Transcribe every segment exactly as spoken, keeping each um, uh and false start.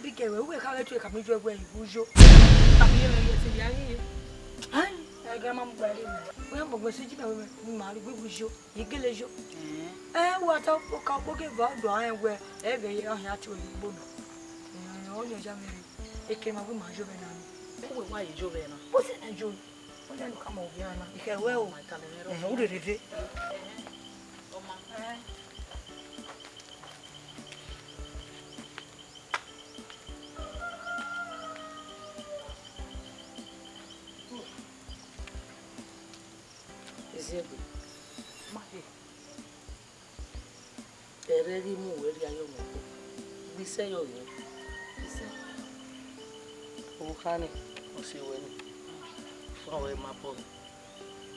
Bigẹ wẹ, uwẹ kha ghẹ tue khama ijo ẹguẹ, iwu yo. Khama ijo ẹguẹ, sẹ ya ghi ye. Ai, ẹgẹ ma mu gba re. Wẹ mọ gbẹ sẹ ji mẹ wẹ, ma ru iwu yo. I gele yo. Ẹ, wa ta ọka ọkpọkọ eva do a rẹn wẹ, ẹ vbe ye ọhian tie oyi ugbo nọ. Ẹ, ọ yan ya mwẹ re. Ekẹ ma wẹ ma yo vbe na ni. Uwẹ wa ye yo vbe na. Bọ sẹ na yo. Ọ ya nu khama ovbi iran na. Ikhẹ wẹ o. Ma ta mẹ rọ. Ẹ, u rere ve. Ọ ma. Eziegbe, ma he. Ẹrẹ ghi mu wẹ rhie ayọ mwẹ kpo. Gbe isẹ yọ ghe. Isẹ. Okha ni, ọ si wẹ ni. Ọ wẹ ma bọ.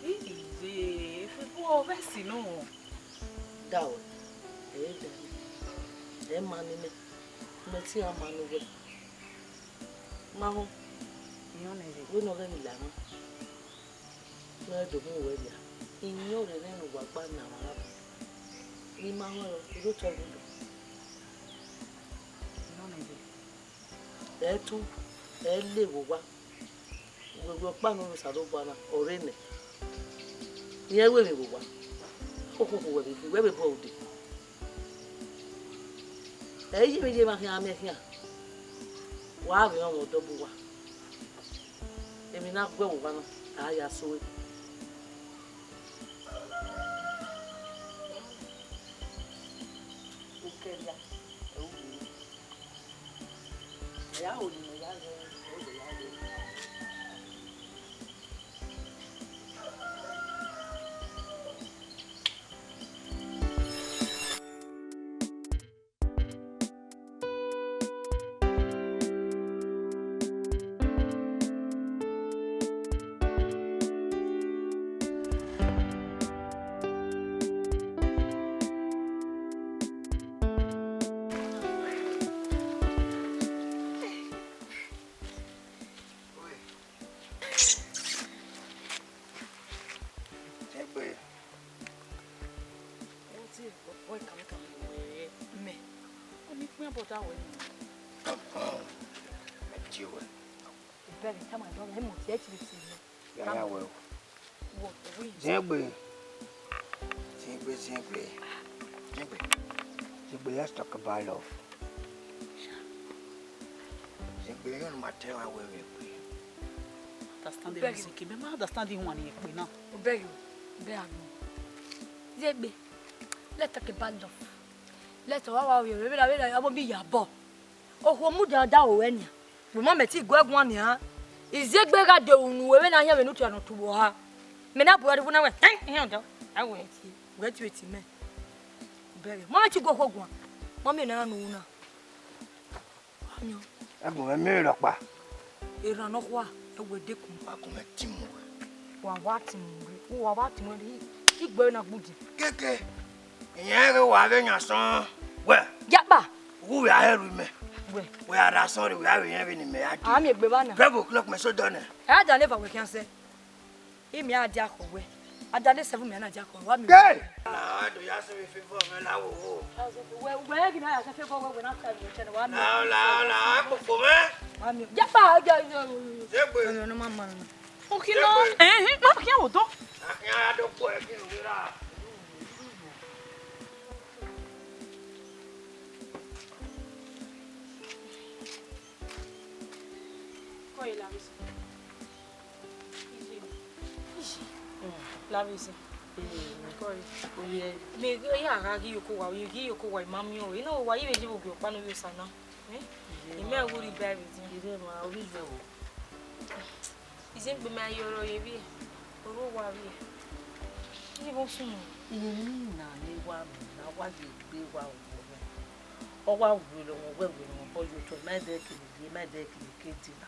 Iye, fifo vbe si nọ. Da wẹ, ẹ da ni. Ẹ ma ni mẹ. Mẹ te a ma ne uwẹ. Ma họn. Iyọn nẹ rre. Wẹ ne ọ ghẹ ni la mwa. Ne ọ do mu wẹ ria. Iyọn rre ne uwa gba na mwa ra. Ne ima họn rọ, I do tọ vbe do. Iyọn nẹ rre. Ẹ tu, ẹ le vbe owa. Wẹ, wẹ ọkpa ne Osanobua na, ọ rre nẹ. Irẹn ru emwi vbe owa. Okhokho wẹ vbe, wẹ vbe bọ ude. Ẹ i ye emwi ye emwa khian, amẹ khian. Wa vbe rọnmwẹ ọdọ bu uwa. Emwi ne a guẹ vbe owa na, a ya sẹ ue. Ukẹria, ẹ u gbe. Ẹ ya ho ne imẹ ya ghẹ, ẹ u ya ghẹ. Egbe. Ẹ, ọ tie, ọ, ọ i kame kame wẹ mẹ. Ọ ni kpian bọda wẹ nọ. Ẹ tie wẹ. Bẹghe, tama dọ, ẹ mọ tie, ẹ tie tie mẹ. Ya ya wẹ o. Wọ, wẹ. Ziengbe. Ziengbe, Ziengbe. Ziengbe. Ziengbe, let's talk about love. Ziengbe, ẹ i re ne ma tẹ wa wẹ vbe egbe. Understand the music, mẹ ma understand the one ye kpe na. Obẹghe, obẹghe agbọn. Ziengbe, let's talk about love. Let's talk about love. Vbene, vbene, abo mi ya bọ. Okhuo mudia da ro ruẹ nian. Vbe ma mẹ te gu ẹre guan nian. Iziegbe gha de unu vbene a hiẹn vbene u tie nọ tuẹ vbe oha. Mẹ na bu ẹre vbuna wẹ. Ẹn, ẹn, ọdọ. A wẹ tie. Wẹ tie tie mẹ. Obẹghe. Ma te gu okhuo guan. Ma miẹn ne a na nu na. Wa miẹn. Ẹbọ mwẹ miẹn rhọkpa. Erhan nọkhua, ẹ wẹ dekun. Wa gu mwẹ timu wẹ. Wa wa timu wẹ. Wa wa timu wẹ. I, I gbe na gbudi. Keke. Iyẹn ghe wa vbe yan sọn wẹ. Yakpa. Wu vbe a he ru imẹ. Wẹ. Wẹ a ra sọn rre, wẹ a vbe yẹn vbene imẹ ya dee. A miẹn egbe evba na. Twelve o'clock mẹ so dọ nẹ. Ẹ a da ne eva wẹ khian sẹ. Imẹ a dia khọ wẹ. A da ne seven mẹ na dia khọ wẹ. Wa miẹn. Ke! Na do ya sẹ vbe favour mwẹ la wo wo. Wẹ, wẹ ghi na ya sẹ favour wẹ, wẹ na ka wẹ chẹ ne wa miẹn. La, la, la, kpokpo mwẹ. Wa miẹn. Yakpa, ya, ya, ya. Egbe. Ọmọ ne ma ma na. Okhi nọ, ẹhẹn, ma khian vbe odọ. Akhian ya do kpọ ẹre ghi ra. Kọ ye Lavisi. Lavisi. Kọ ye. Oye. Me ya gha ghi yoko wa, oye ghi yoko wa, ima miẹn ọre. Ina wa yi vbe je vbe ogie ọkpa ne ovbi Osa na. Eh? Imẹ wu rri Bible dian. Ire ma, ovbi vẹ o. Iziegbe, mẹ a ye ọrọ ye vbiẹ, ọrọ owa vbiẹ. Iye vbe ọ sunu. Emwi na ne wa mu na, wa ye egbe wa wu ọmọ. Ọ wa werriẹ ọmọ wẹ wẹ ne ọmọ bọ ye otọ, ma dẹ kele ye, ma dẹ kele ke di na.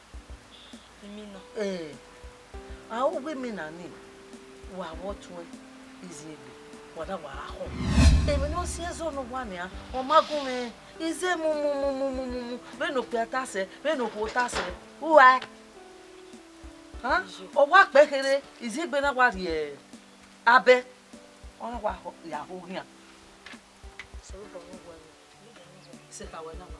Imi na. Eh. A, ovbi emwi na ni, wa vbe ọtuẹn, Iziegbe, wa na wa khọn. Emwi ne ọ si ẹzọ ne ọ wa nian, ọ ma gun mwẹ, ize mu mu mu mu mu mu mu, vbene okpia ta sẹ, vbene okhuo ta sẹ, u rae. Hẹn? Ọ wa kpẹ kherhe, Iziegbe na wa rhie abẹ, ọ na wa ya ho khian. Sẹ vbe ọ wẹ. Sẹ ka wẹ na wa.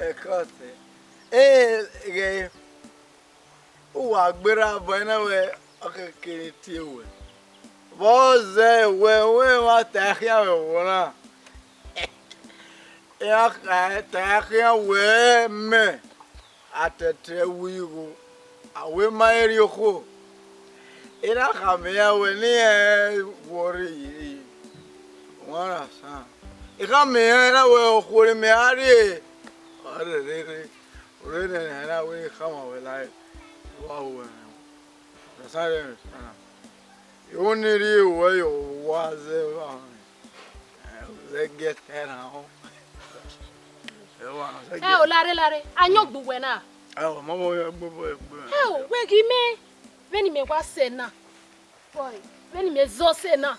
Ẹkọtẹ. Ee, ghẹ, uwa gberra bọ, ena wẹ ọ kekere tie wẹ. Vbọ zẹ wẹ, wẹ wa ta khian vbe ẹvbo na. Iran kha ta khian wẹ mẹ, atẹtẹ wu igho, a wẹ ma i rrie okhuo. Ena khama iran wẹ ne irẹn wọrre yi, wan ra san. I khama iran na wẹ okhuo ne imẹ a rrie, ọ rherhe rre, ọ rherhe ne iran na wẹ I khama wẹ la, wa ru ẹmwẹ. Ọsan rẹ emwi san na. Unu rhie ruẹ ye owa zẹ evba họn. Zẹ giẹ ta ẹre họn. Evba họn zẹ Ẹ giẹ. O, lare, lare, a yọn gbe uwẹ na. Ẹ o, ma vbe yọ gbe bọ egbe. Ẹ o, wẹ ghi mẹ, vbene imẹ wa sẹ na. Boy, vbene imẹ zọ sẹ na.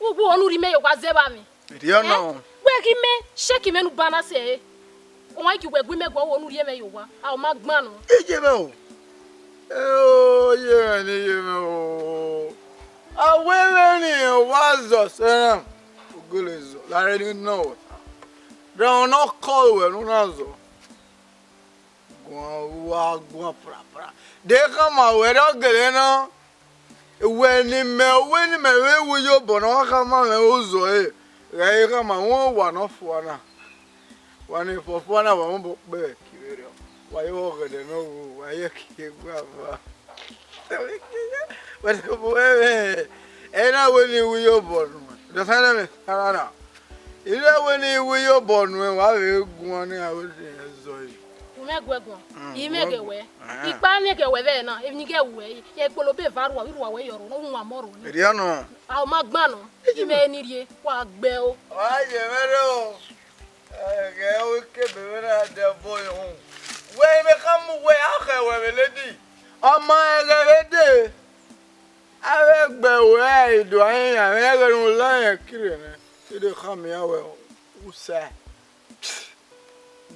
Uwu ọnu rhie imẹ ye owa zẹ evba mwẹ. Erriọ nọ. Wẹ ghi mẹ, sheki mwẹ ne u ba na sẹ. Ọmwa i gie uwẹ gu imẹ guan, wẹ unu rhie mwẹ ye owa, a ọ ma gban nọ. Iye mwẹ o. Ẹ o, iye mwẹ ne iye mwẹ o. A wẹ vbene wa zọ sẹ na, u gele zọ, lare ne I nọ wẹ. Rẹn ọna kọ ruẹ ne u na zọ. Guan, wa guan prapra. De khama wẹ rre ọ gele na. Wẹ ne imẹ, wẹ ne imẹ vbe wu iyobọ ne ọ khama mwẹ uzọ ẹre, ghẹ i khama wẹ owa ne ọ fua na. Wa ne fọfua na, wa mobọ kpẹ vbe ẹki vberriọ. Wa ye ọghẹdẹ ne ọ wu, wa ye ẹki egbe ava. Wẹ ne bu ẹmwẹ, ẹ na wẹ ne I wu iyobọ nuẹn. Dọsan ne mẹ, ara na. I re wẹ ne I wu iyobọ nuẹn, wa vbe guan ne a wẹ ne zọ yi. U mwẹ guẹ guan, Mm, I mwẹ guẹ gẹ guan. Wẹ. Ah. Ikpa mwẹ gẹ wẹ vbe na, emwi ni ghẹ wẹ, ye kpolo be eva rua, vbe rua wẹ yọ ro, ne u wan mọ ro ni. Erriọ nọ. A ọ ma gban nọ, Eji imẹ ni rrie, wa gbẹ o. Wa ye mwẹ rre o. Ẹghẹ o ke be vbe na dẹ bọ yọ. Wẹ imẹ ka mu wẹ a khẹ wẹ vbe lady. Ọ ma ẹghẹ vbe dee. Avbe egbe ruẹ i do a rinmwian mwẹ ẹghẹ ne u la rẹn kire nẹ, I de khama iran wẹ u sẹ.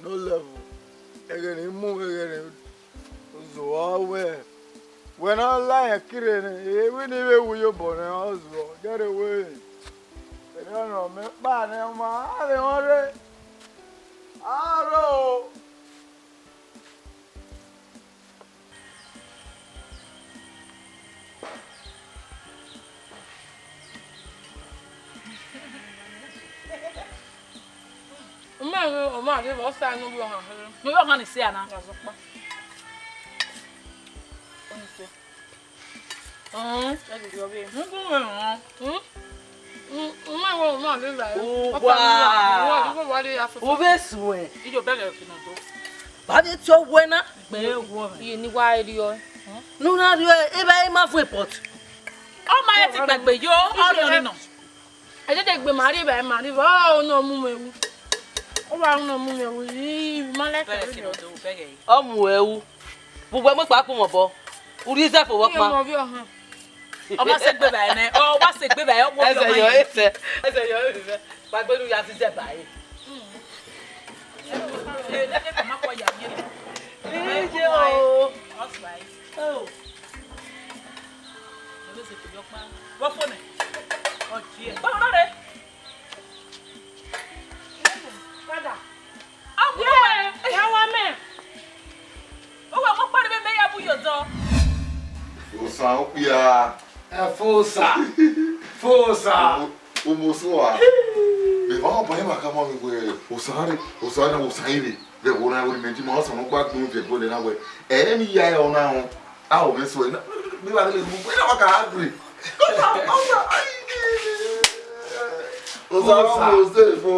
No level. Ẹghẹ ne I mu, ẹghẹ ne u zẹ uwa wẹ, wẹ ne ọ la rẹn kire nẹ, emwi ne I vbe wu iyobọ nẹ ọ zẹ uwa, gẹrẹ wẹ, erriọ nọ mẹ kpa nẹ, ọ ma a vbe họn rre. Aro. Mẹ vbe ọmwa rre vbe ọ sa ne ovbi ọhan rre. Ne ovbi ọhan ni sẹ a na? Azọkpa. Ọni sẹ. Ọhọn. Ẹ ghi rhie ọvbehe. N gun mwẹ họn. Hmm? Mm, mm, ma wo ma le la. Uwa. Ọkpa mi wa, wa, wa, wa le ya fẹfẹ. U vbe suẹn. Iyo bẹghe kina do. Ba vbe tiọ wẹ na. Gbe wọ. Iye ni wa rriọ. Ne u na rriọ, e ba e ma fue pot. Ọ ma ye ti gbẹgbe yo, ọ rriọ ni nọ. Ẹ dede gbe ma rrie ba ma rrie, ọ nọ mu mwẹ wu. Ọ wa nọ mu mwẹ wu, ii, ma like. Bẹghe kina do, bẹghe. Ọ mu ẹ wu. Vbe uwẹ mu ekpa kpọnmwẹ obọ, u rhie izẹ fo vbe ọkpa. Iye mọ ovbi ọhan. Ọ ma sẹ egbe vbe nẹ, ọ wa sẹ egbe vbe, ọ wa Ẹsẹ yọ, ẹsẹ, ẹsẹ yọ, ẹsẹ. Kpagbenu ya zizẹ ba e. Ije o. Ọ sua e. Oh. Ẹ lọ sẹ egbe vbe ọkpa. Wọ fo nẹ. Ọ tie. Bọ rọ re. Father. Awu. Ya wa mẹ. Owa mo kpari mẹ ya bu yo zọ. Fosa. Fosa. Omoso a. Mẹ ma ọba ima ka ma mi wẹ, osa rre, osa na, osa ire. Vbe wo na wo ni mẹ ji ma ọsọ no gba gbun vbe gole na wẹ. Ẹ mi ya ẹ ọna họn. A o mẹ so na. Mi wa le mu. Ina wa ka agree. Osa, osa, osa, osa, fo.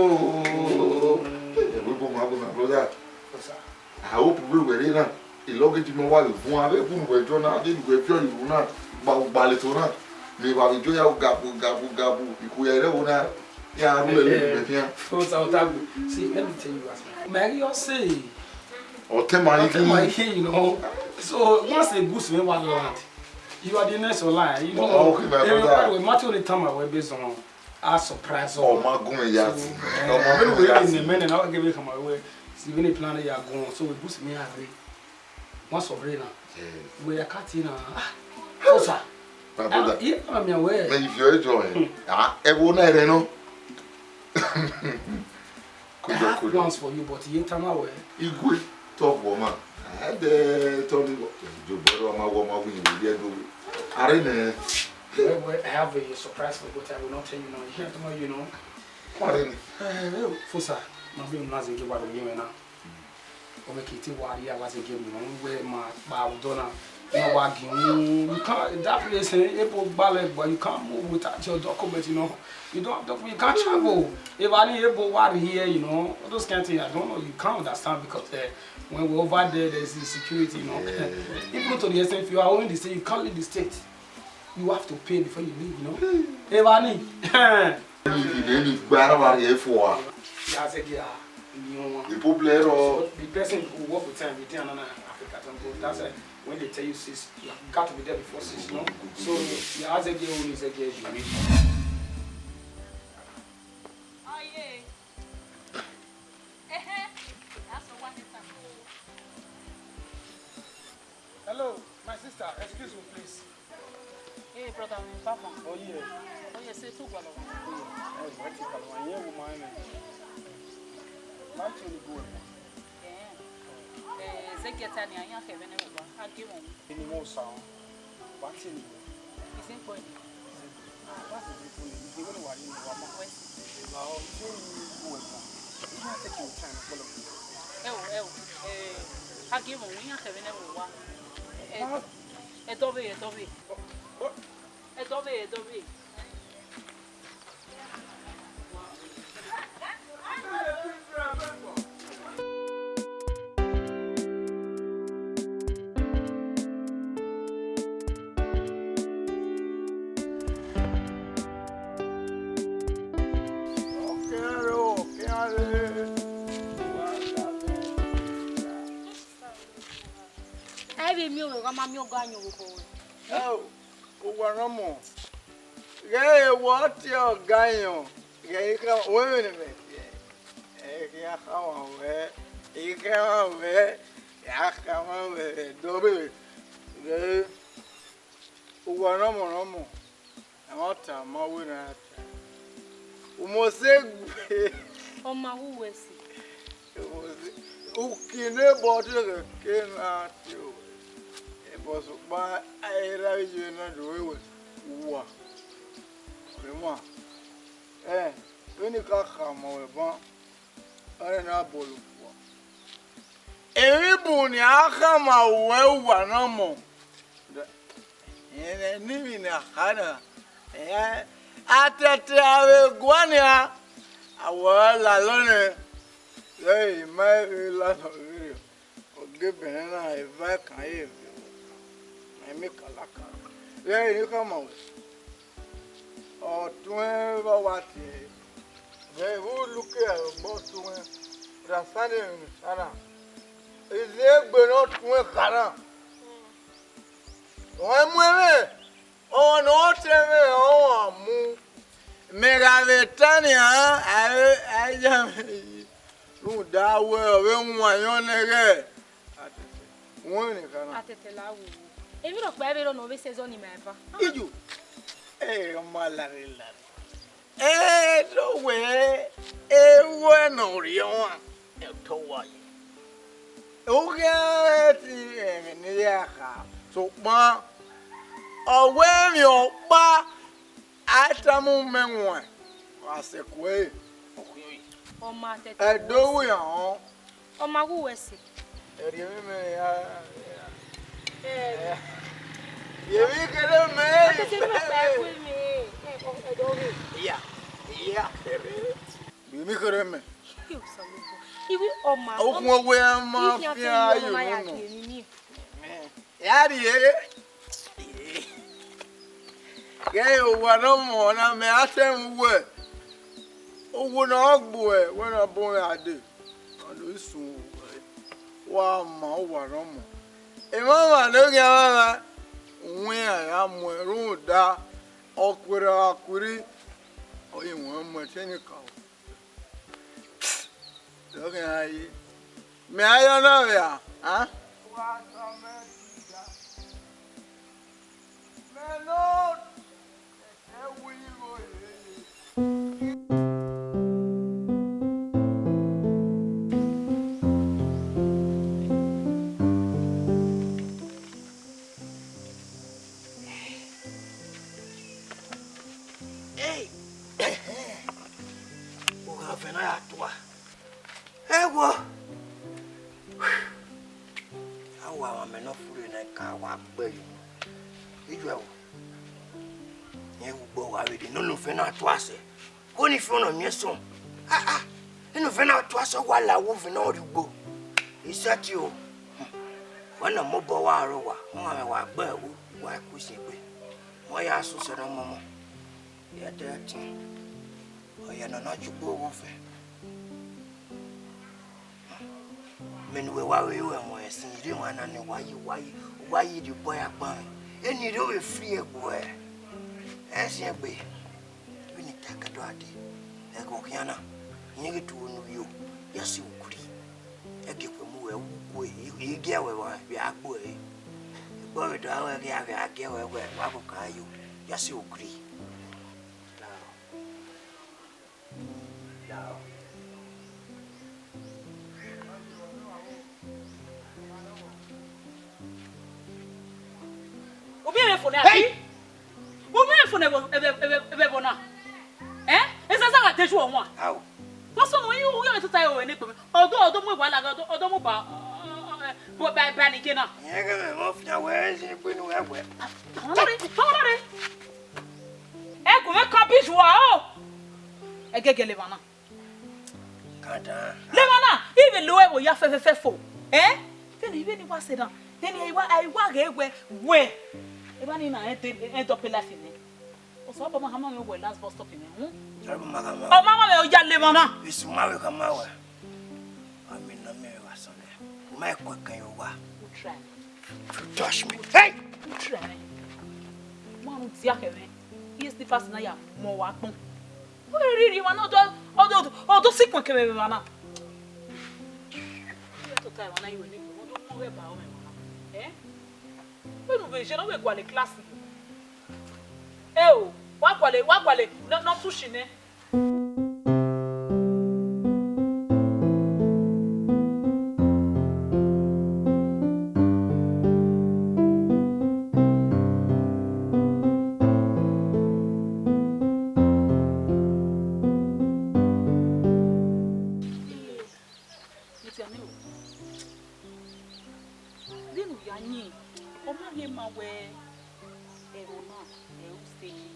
Ẹ wo bo ma bo na, brother. Osa. I hope we were there now. Ilọghe ji mẹ wa vbe vuọn avbe ẹbu ne uwẹ jọ na, avbe ne uwẹ viọ ye uru na, gba ugba leto na. Mẹ wa vbe jọ ya gabu gabu gabu, ikhuo ya rre ẹvbo na, ya ru ẹre ne uwẹ fian. Osa, Otagu. See, let me tell you what. Mẹ ghi ọ sẹ. Ọtẹn ma, ọtẹn ma, you know. So once a goose man wa land, you are the next in line. You know. Oh, okay, my brother. Everybody will match on the time I will be on. A surprise ọ. Ọ ma gun mẹ ya ti. Ọ ma gun mẹ ya ti. Mẹ ne na wa gebe kama we. Si vbene plan ya gun. So we boost me a re. Once of rain na. We ya cut in na. Ah, Osa. My brother. Ye na mi aware. Mẹ, if you enjoy. Ah, ẹ wo na rẹ nọ. I have plans for you, but ye tama we. Igwe, talk, woman. I had the Tony. Joe Borrow, my woman, we will get do. Are ne. Well, well, I have a surprise for you, but I will not tell you now. You can't tell me, you know. Come on, Remy. Eh, eh, Fosa, ma bi unu na zẹ gie wa do miẹn mwẹ na. Ọ mwẹ ke te wa rhie a wa zẹ gie mu, wẹ ma kpa odọ na. Ma wa gie unu. You can't, that place, eh, ebo gbalẹ gba, you can't move without your document, you know. You don't have document, you can't travel. If I need ebo wa rhie, you know, all those kind of things, I don't know, you can't understand because, eh, when we're over there, there's the security, you know. Yeah. Even to the extent, if you are owning the state, you can't leave the state. You have to pay before you leave, you know. Evani. Eni gba na wa rhie fo a. Ya zẹ gie a, ni wọn. The problem, so the person who work with time, with another Africa, don't go. That's why when they tell you six, you got to be there before six, no? So, ya zẹ gie o ni zẹ gie you need. Aye. Ehe. That's what it is. Hello, my sister, excuse me, please. Hey, brother, mi papa. Oh, yeah. Oh, yeah, say two gwalo. Oh, yeah. Oh, what you call one? Yeah, woman. What you go? Eh, eh, zẹ gie ta ni a yan kevbe ne wa. A gi wọn. Ini mo sa. What you? Is it going? What's the difference? If you want to worry, you want more. Well, you don't need to worry. You don't take your time, follow me. Ẹ o, ẹ o, eh, a gi wọn, iyan kevbe ne wa. Eh, ẹ dọbe, ẹ dọbe. Ẹ dọbe, ẹ dọbe. Ẹ vbe miẹn wẹ, ọ ma miẹn ọga yan vbe obọ wẹ. Ẹ o, owa ne ọ mọ. Ghẹ ẹ wọ tie ọga yan, ghẹ i khama, wẹ vbe ne mẹ tie. Ẹ khian khama wẹ, I khama wẹ, ya khama wẹ, dọbe. Ghẹ ẹ, owa ne ọ mọ, ne ọ mọ. Ẹmwata ma wẹ ne a ta. U mose gbe. Ọ ma wu wẹ si. U mose, u kine bọ te ghẹ ke na te o. Ẹbọ sokpan a i ra ye na do wẹ uwa. Ọmwa. Ẹ, vbene I ka khama ruẹ ban, ọnii na bọlọ fua. Emwi bun ne a khama ruẹ uwa na mọ. Ẹnẹ ne ivbi ne a kha na, ẹ, atẹtẹ a vbe guan nia, a wa lalọ nẹ, ẹ, I ma vbe lalọ vberriọ. Ọ ghe bẹnẹ na eva ẹkan ye vbe, ma emekalakan. Vbe ẹre ne I khama wẹ, ọ tuẹn vbe ọ wa tie, vbe vbe uluki ẹre ọgbọ tuẹn, ra sani emwi ne I sa na, I zẹ egbe ne ọ tuẹn kha na. Ọ mu ẹmwẹ, ọmwa ne ọ te mwẹ ọmwa mu. Mẹ gha vbe ta nian, a, a ya mwẹ yi. Rhunmwuda wẹ ọ vbe wan yọn nẹghẹ. Atẹtẹ, wẹn vbe ne kha na. Atẹtẹ la wu. Emwi rhọkpa ẹvbe rọ ne ọ vbe sẹ ẹzọ ni ma eva. Iju. Ẹ, ọ ma lare lare. Ẹ, do wẹ, ewẹ ne ọ rhie ọmwa, ẹ, otọ uwa ye. Okhian ti ẹmwẹ ne I ya kha, sokpan Ọ wẹ emwi ọkpa, a tama mẹ wọn, wa sẹ kue. Ọ ma tẹtẹ. Ẹdẹ wẹ họn. Ọ ma gu wẹ sẹ. Ẹrriẹ mwẹ ya. Ẹ. Yevbe kherhe mẹ. Ọ tẹtẹ ni ma ta ẹkue mi. Ẹ, ọ, ẹdẹ wẹ. Iya, iya. Yevbe kherhe mẹ. Iwe ọma. Okun ọghe a ma fian yo nọ. Ya rrie. Ghẹ owa ne ọ mọ na mẹ a sẹ mu wẹ. Owo ne ọ gbuẹ, wẹ ne ọ bu mwẹ a dee. Ọ do sun wẹ. Wa ma owa ne ọ mọ. Emwamwa ne ọ ghi a mwamwa, uwẹ iran ya muẹn rhunmwuda, ọ kuerre a kuirri, ọ ghi wẹ muẹn te ne ka. Ọ ghi a ye. Mẹ a ya na vbe a, a? Hey! Ogha vẹ na ya tua. Ẹ wo. A wa mwamẹ ne ọ furre ne ka wa gbe yo. Iyuẹ wo. Rẹn wu gbe wa vbe de, ne ovẹn na tua sẹ. Ko ni fi ọnọ miẹn sọn. Ah, ah. Inu ovẹn na tua sẹ, wa la wu ovẹn na rrie ugbo. I sẹtin o. Wẹ ne ọ mobọ wa aro wa, ọ mwamẹ wa gbe ẹvbo, wa ku isin egbe. Ọ ya sẹ usẹ ne ọ mọmọ. Yẹ te ẹtin. Ọ ya nọ na ju ugbo vbe ovẹn. Mẹ ne uwẹ wa vbe ru ẹmwẹ ẹsin, irẹn wan na ne wa yi, wa yi, wa yi rhie obọ ya gban mwẹ. Eni rre ovbe free ẹguẹ. Ẹsiẹn egbe. Vbene I ta kẹdọ a dee, ẹghẹ ọ khian na, irẹn ghi tuo ne uvbi o, ya si okri. Ẹgie khuẹ mu wẹ wu kue, I, I giẹ wẹ vbe a gbe ẹre. Egbe ọ vbe do aro ẹghe a ghi a giẹ wẹ wẹ wa ghe okan yo, ya si okri. Ubi ẹmwẹ fo nẹ, abi? Hey! Ubi ẹmwẹ fo nẹ vbe, vbe, vbe, vbe ẹvbo na? Eh? Ezaza gha te ju ọmwa. Au. Vbọsẹ ne u ya mwẹ tota ẹre ne egbe mwẹ? Ọdọ, ọdọ mu ewa lagha, ọdọ, ọdọ mu ba, ba, ba, ba ni gena. Ẹghẹ mwẹ mọ fian wẹ, ẹ si gbe inu ẹwẹ. Tọmọ nọ re, tọmọ nọ re. Ẹ gu mwẹ kan bi ju a o. Ẹgẹgẹlẹ emwa na. Lẹ emwa na, I vbe lo ẹvbo ya fẹfẹfẹ fo. Eh? Vbene, vbene I wa sẹ na, vbene I wa, I wa ghẹ wẹ, wẹ. Evba ni na end, end up life nẹ. Osanobua ma khama mwẹ wẹ last bus stop nẹ, hmm? Osanobua ma khama. Ọ ma khama mwẹ, ọ ya lẹ emwa na. Esu ma vbe khama wẹ. Amẹ ne ọ miẹn vbe asọn nẹ. U ma ku ẹkan ye owa. U try. You touch me. Hey! U try. Wa ru dia khẹ mwẹ. Iye slippers na ya mọ wa gbọn. Wẹ rhie rhie emwa na, ọ do, ọ do, ọ do si kpẹn kẹ mwẹ vbe emwa na. Iye tota emwa na, iwe ni, ọ do mu ọghẹ ba mwẹ emwa na. Eh? Vbene u vbe jẹ ne ọ vbe gualọ class. Ẹ o, wa gualọ, wa gualọ, nọ, nọ tu shi nẹ. Vbene u ya yin, ọ ma rhie ma wẹ ẹvbo na, ẹ u se yi.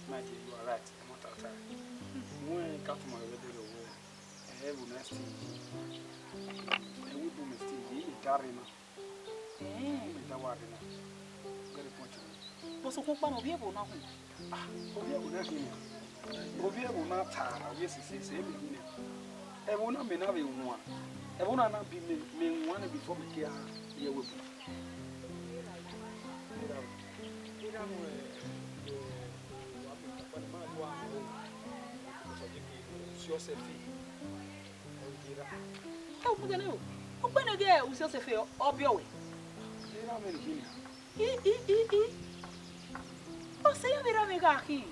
My dear, you are right. Ẹmwata ta. Wẹ ka tuma vbe dẹ rẹ wẹ, ẹ, ẹvbo na steam. Ẹ, we do mistake, e da rre na. Eh. E da wa rre na. Very fortunate. But sokpan ọkpa na, ovbi ẹvbo na họn. Ah, ovbi ẹvbo na khin nia. Ovbi ẹvho na ta, ovbi ẹsẹsẹsẹ, emwi khin nia. Ẹvbo na mẹ na vbe wan. Ẹvbo na na bi mẹ, mẹ wan nẹ before mẹ ke a ye ẹvbo ẹvbo. Ẹ, u mu gele o. Ugbẹn ne ọ ghe Usiọsẹfe ọ biẹ wẹ. Erha mwẹ ni khin nia. I, i, i, i. Ọ sẹ ya vbe erha mwẹ gha khin.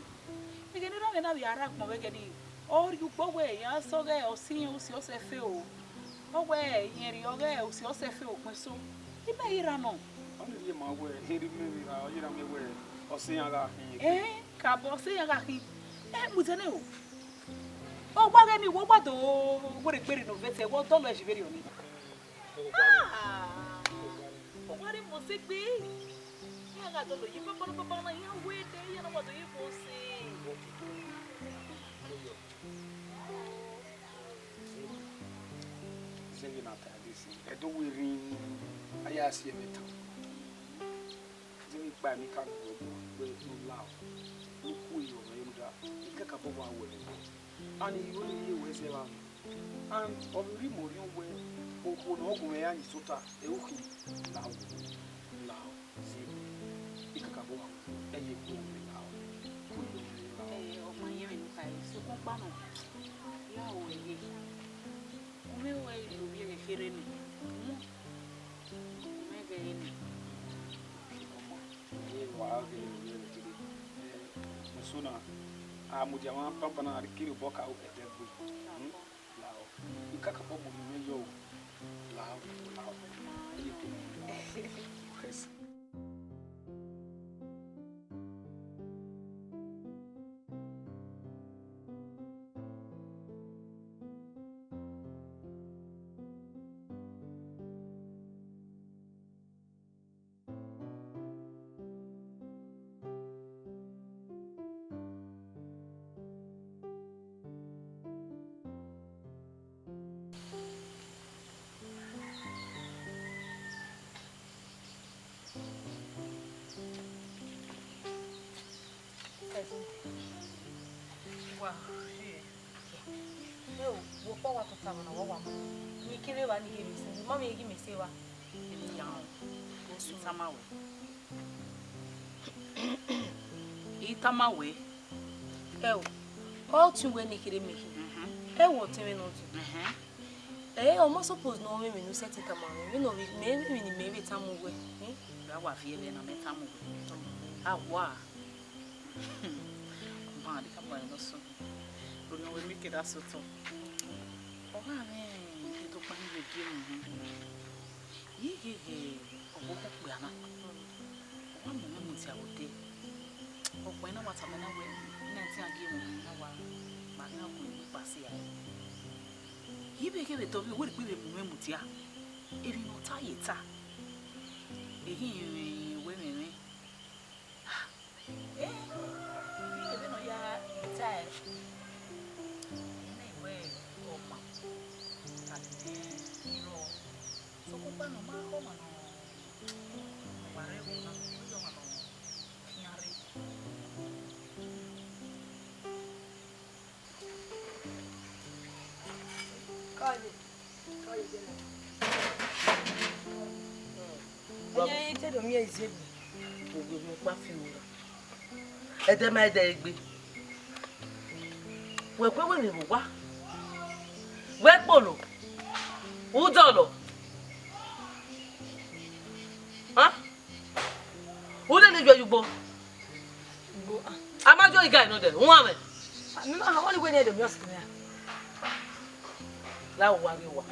Ẹghẹ ne erha mwẹ na vbe a rre agbọn vbe ẹghẹ nii, ọ rhie ugbo wẹ iran sẹ ọghe ọ si irẹn Usiọsẹfe o. Ọ wẹ irẹn rhie ọghe Usiọsẹfe o, kpẹn so. I ma i ra nọ. Ọ ni rhie ma wẹ, erha mwẹ vbe ra, ọ ye ra mwẹ wẹ, ọ sẹ iran gha khin. Ẹn, kabọ, ọ sẹ iran gha khin. Ẹ, mu zẹ nẹ o. Ọ wa ghẹ ni, wẹ wa do wẹ rhe gbe rre ne ovẹn sẹ, wẹ dọlọ ẹre vberriọ ni. Ah, ọ wa rre mu sẹ egbe. Iran gha dọlọ yi bọbọrọbọbọ na, iran wẹ dẹ, iran na wa do ye mu sẹ. Zẹvbe na ta desi, ẹdẹ wẹ rri, a ya si ẹmwẹ tan. Zẹvbe ikpa emwi ka gu ẹre wẹ ne u lao, ne u ku iyọ mwẹ rhunmwuda, I kakabọ wa wẹ ẹre. And I ro ne I ye wẹ zẹ evba mwẹ. And ọ vbe rhie imẹ orhiọn wẹ, okhuo ne ọ gu mwẹ ya yin sẹ ota, ẹre u khin, lao, lao. Zẹvbe, I kakabọ wa wẹ, ẹ ye ku mwẹ lao, ku iyọ mwẹ lao. Ẹ, ọ ma yẹn mwẹ ne u khare, sokpan ọkpa nọ, ya ru ẹre. U vbe ru ẹre, ovbi ẹghẹ kherhe nẹ, u mọ, u mẹ ghẹ re nẹ. Ọ ma, ẹ wa ghe ovbi ẹghẹ kherhe. Ẹ, eso na, a mudia mwa banbanna, a kiri obọ ka ru ẹdẹ gbe. Hmm? Lao, I kakabọ mu orhiọn mwẹ yọ o. Lao, lao, ẹ ye ku mwẹ lao. Yes. Wa, ẹ o, wo kpọ wa tota vbe na, wa wa mu. Ne I kere evba ne I ghe mẹ sẹ, ma vbe ghe mẹ sẹ evba. Eni ya o, I tama wẹ. I tama wẹ. Ẹ o, ọ tọn wẹ ne I kere mẹ khin. Mhm. Ẹ wẹ ọtẹn mwẹ ne ọ tọn. Mhm. Ẹ, ọ ma suppose ne ọ mwẹ emwi ne u sẹtin tama mwẹ, vbene ọ vbe, mẹ, emwi ne imẹ vbe tama uwẹ, eh? Ra wa viẹ vbe na mẹ tama uwẹ. A wa. Ọ ma de ka bọ ẹre ne ọ sunu. Orhiọn wẹ mẹ ke da sẹ otọ. Ọ gha mwẹ edokpa ni vbe gie mwẹ uhunmwu. I ghe ghe ọvbokhan okpia na, ọ wa mu mwẹ mudia vbe odẹ. Ọkpẹn na wa tama na wẹẹ, na ẹtin a gie mwẹ na wa, ma na gu egbe kpa sẹ a. I vbe ghẹ vbe dọvbiẹ, wẹ rhie egbe vbe mu mwẹ mudia. Emwi ne ọ ta ye ta. Ehi, wẹ mwẹ mwẹ. Eh, I ghe vbene ọ ya tae, I na wẹẹ ọma, a lele rrọọ. Sokpan ọkpa nọ, ọ ma khọ ọmwa nọ, wa rre ẹvbo na, ọ ye ọmwa nọ khian rre. Kọye, kọye, jẹlẹ. Ẹyẹn i te do miẹn Iziegbe. Ogbegbe ọkpa fi ura. Ẹdẹ ma ẹdẹ egbe. Wẹ kue wẹ vbe owa. Wẹ kpolo. Udọlọ. Ha? U lele ivbiẹ ye ugbo. Ugbo, ah. A ma jọ iga nọ dẹ, u mwẹ. Ah, mi ma, wẹ ni wẹ ni ẹdẹ miẹn ọse mwẹ a. La uwa ghe wa.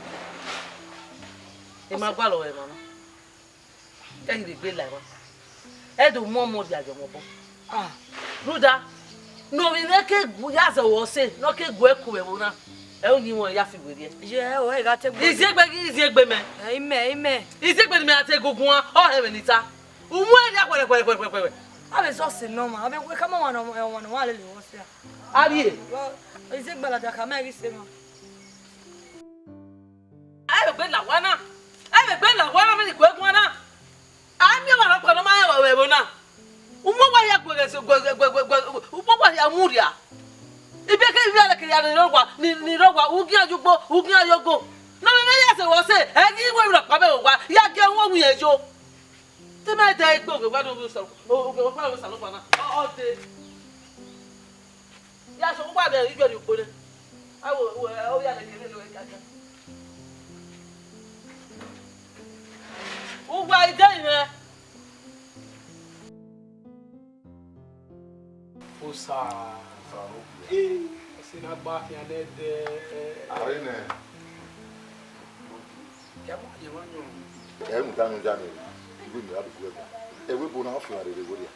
I ma gualọ ẹmwẹ na. Ẹ ghi rhie egbe la emwa. Ẹ do mu ọmọ rhie ayọ mwẹ obọ. Ah. Rhunmwuda, ne ovbi mwẹ ke gu ya zẹ ọse, ne ọ ke gu ẹko vbe ẹvbo na, ẹ i yin mwẹ ya fi werriẹ. Ye, o, ẹ gha te gbe. Iziegbe ghi iziegbe mẹ. Ẹ, imẹ, imẹ. Iziegbe ne imẹ ra te gu guan, ọ hẹ mwẹ ne I ta. U mu ẹre rhia khuẹrhẹ, khuẹrhẹ, khuẹrhẹ, khuẹrhẹ. A vbe zẹ ọse nọ ma, a vbe wẹ ka ma wan nọ, wan nọ, wan lele ọse a. A rhie. Iziegbe ladian ka ma ghi sẹ emwa. Ẹ vbe egbe la owa na, ẹ vbe egbe la owa na, vbene I gu ẹre guan na. A miẹn ọmwa rhọkpa ne ọ ma rẹn vbe ẹvbo na. U mu owa hia gu ẹghẹ, gu ẹghẹ, gu ẹghẹ, gu ẹghẹ, u mu owa hia mu rria. Ibiẹka ivbiẹka kere ne I rre owa, ne, ne I rre owa, u gian ye ugbo, u gian ye ogo. Ne ọ vbe mwẹ ya zẹ ọse, ẹ ghi wẹ emwi rhọkpa vbe owa, ya gie ẹmwẹ owinmwẹ yo. Te ma dẹ egbe, oghẹ wa do vbe Osa, oghẹ wa do vbe Osanobua na, ọ, ọ dee. Ya sẹ uwa vbe ivbiẹri ukpo nẹ. A wo, wo, ọ ya lẹ kẹmẹ lo ẹkaka. Uwa ide mwẹ. Osa. Osa, no. Ii, ọse ne a gba khian nẹdẹ. Are nẹ. Ya ma, ya ma yọn. Ẹ mu ta nu ja mi. Wẹ mẹ a do gu ẹre. Ẹvbo ebo na ọ fian rere wẹ rria.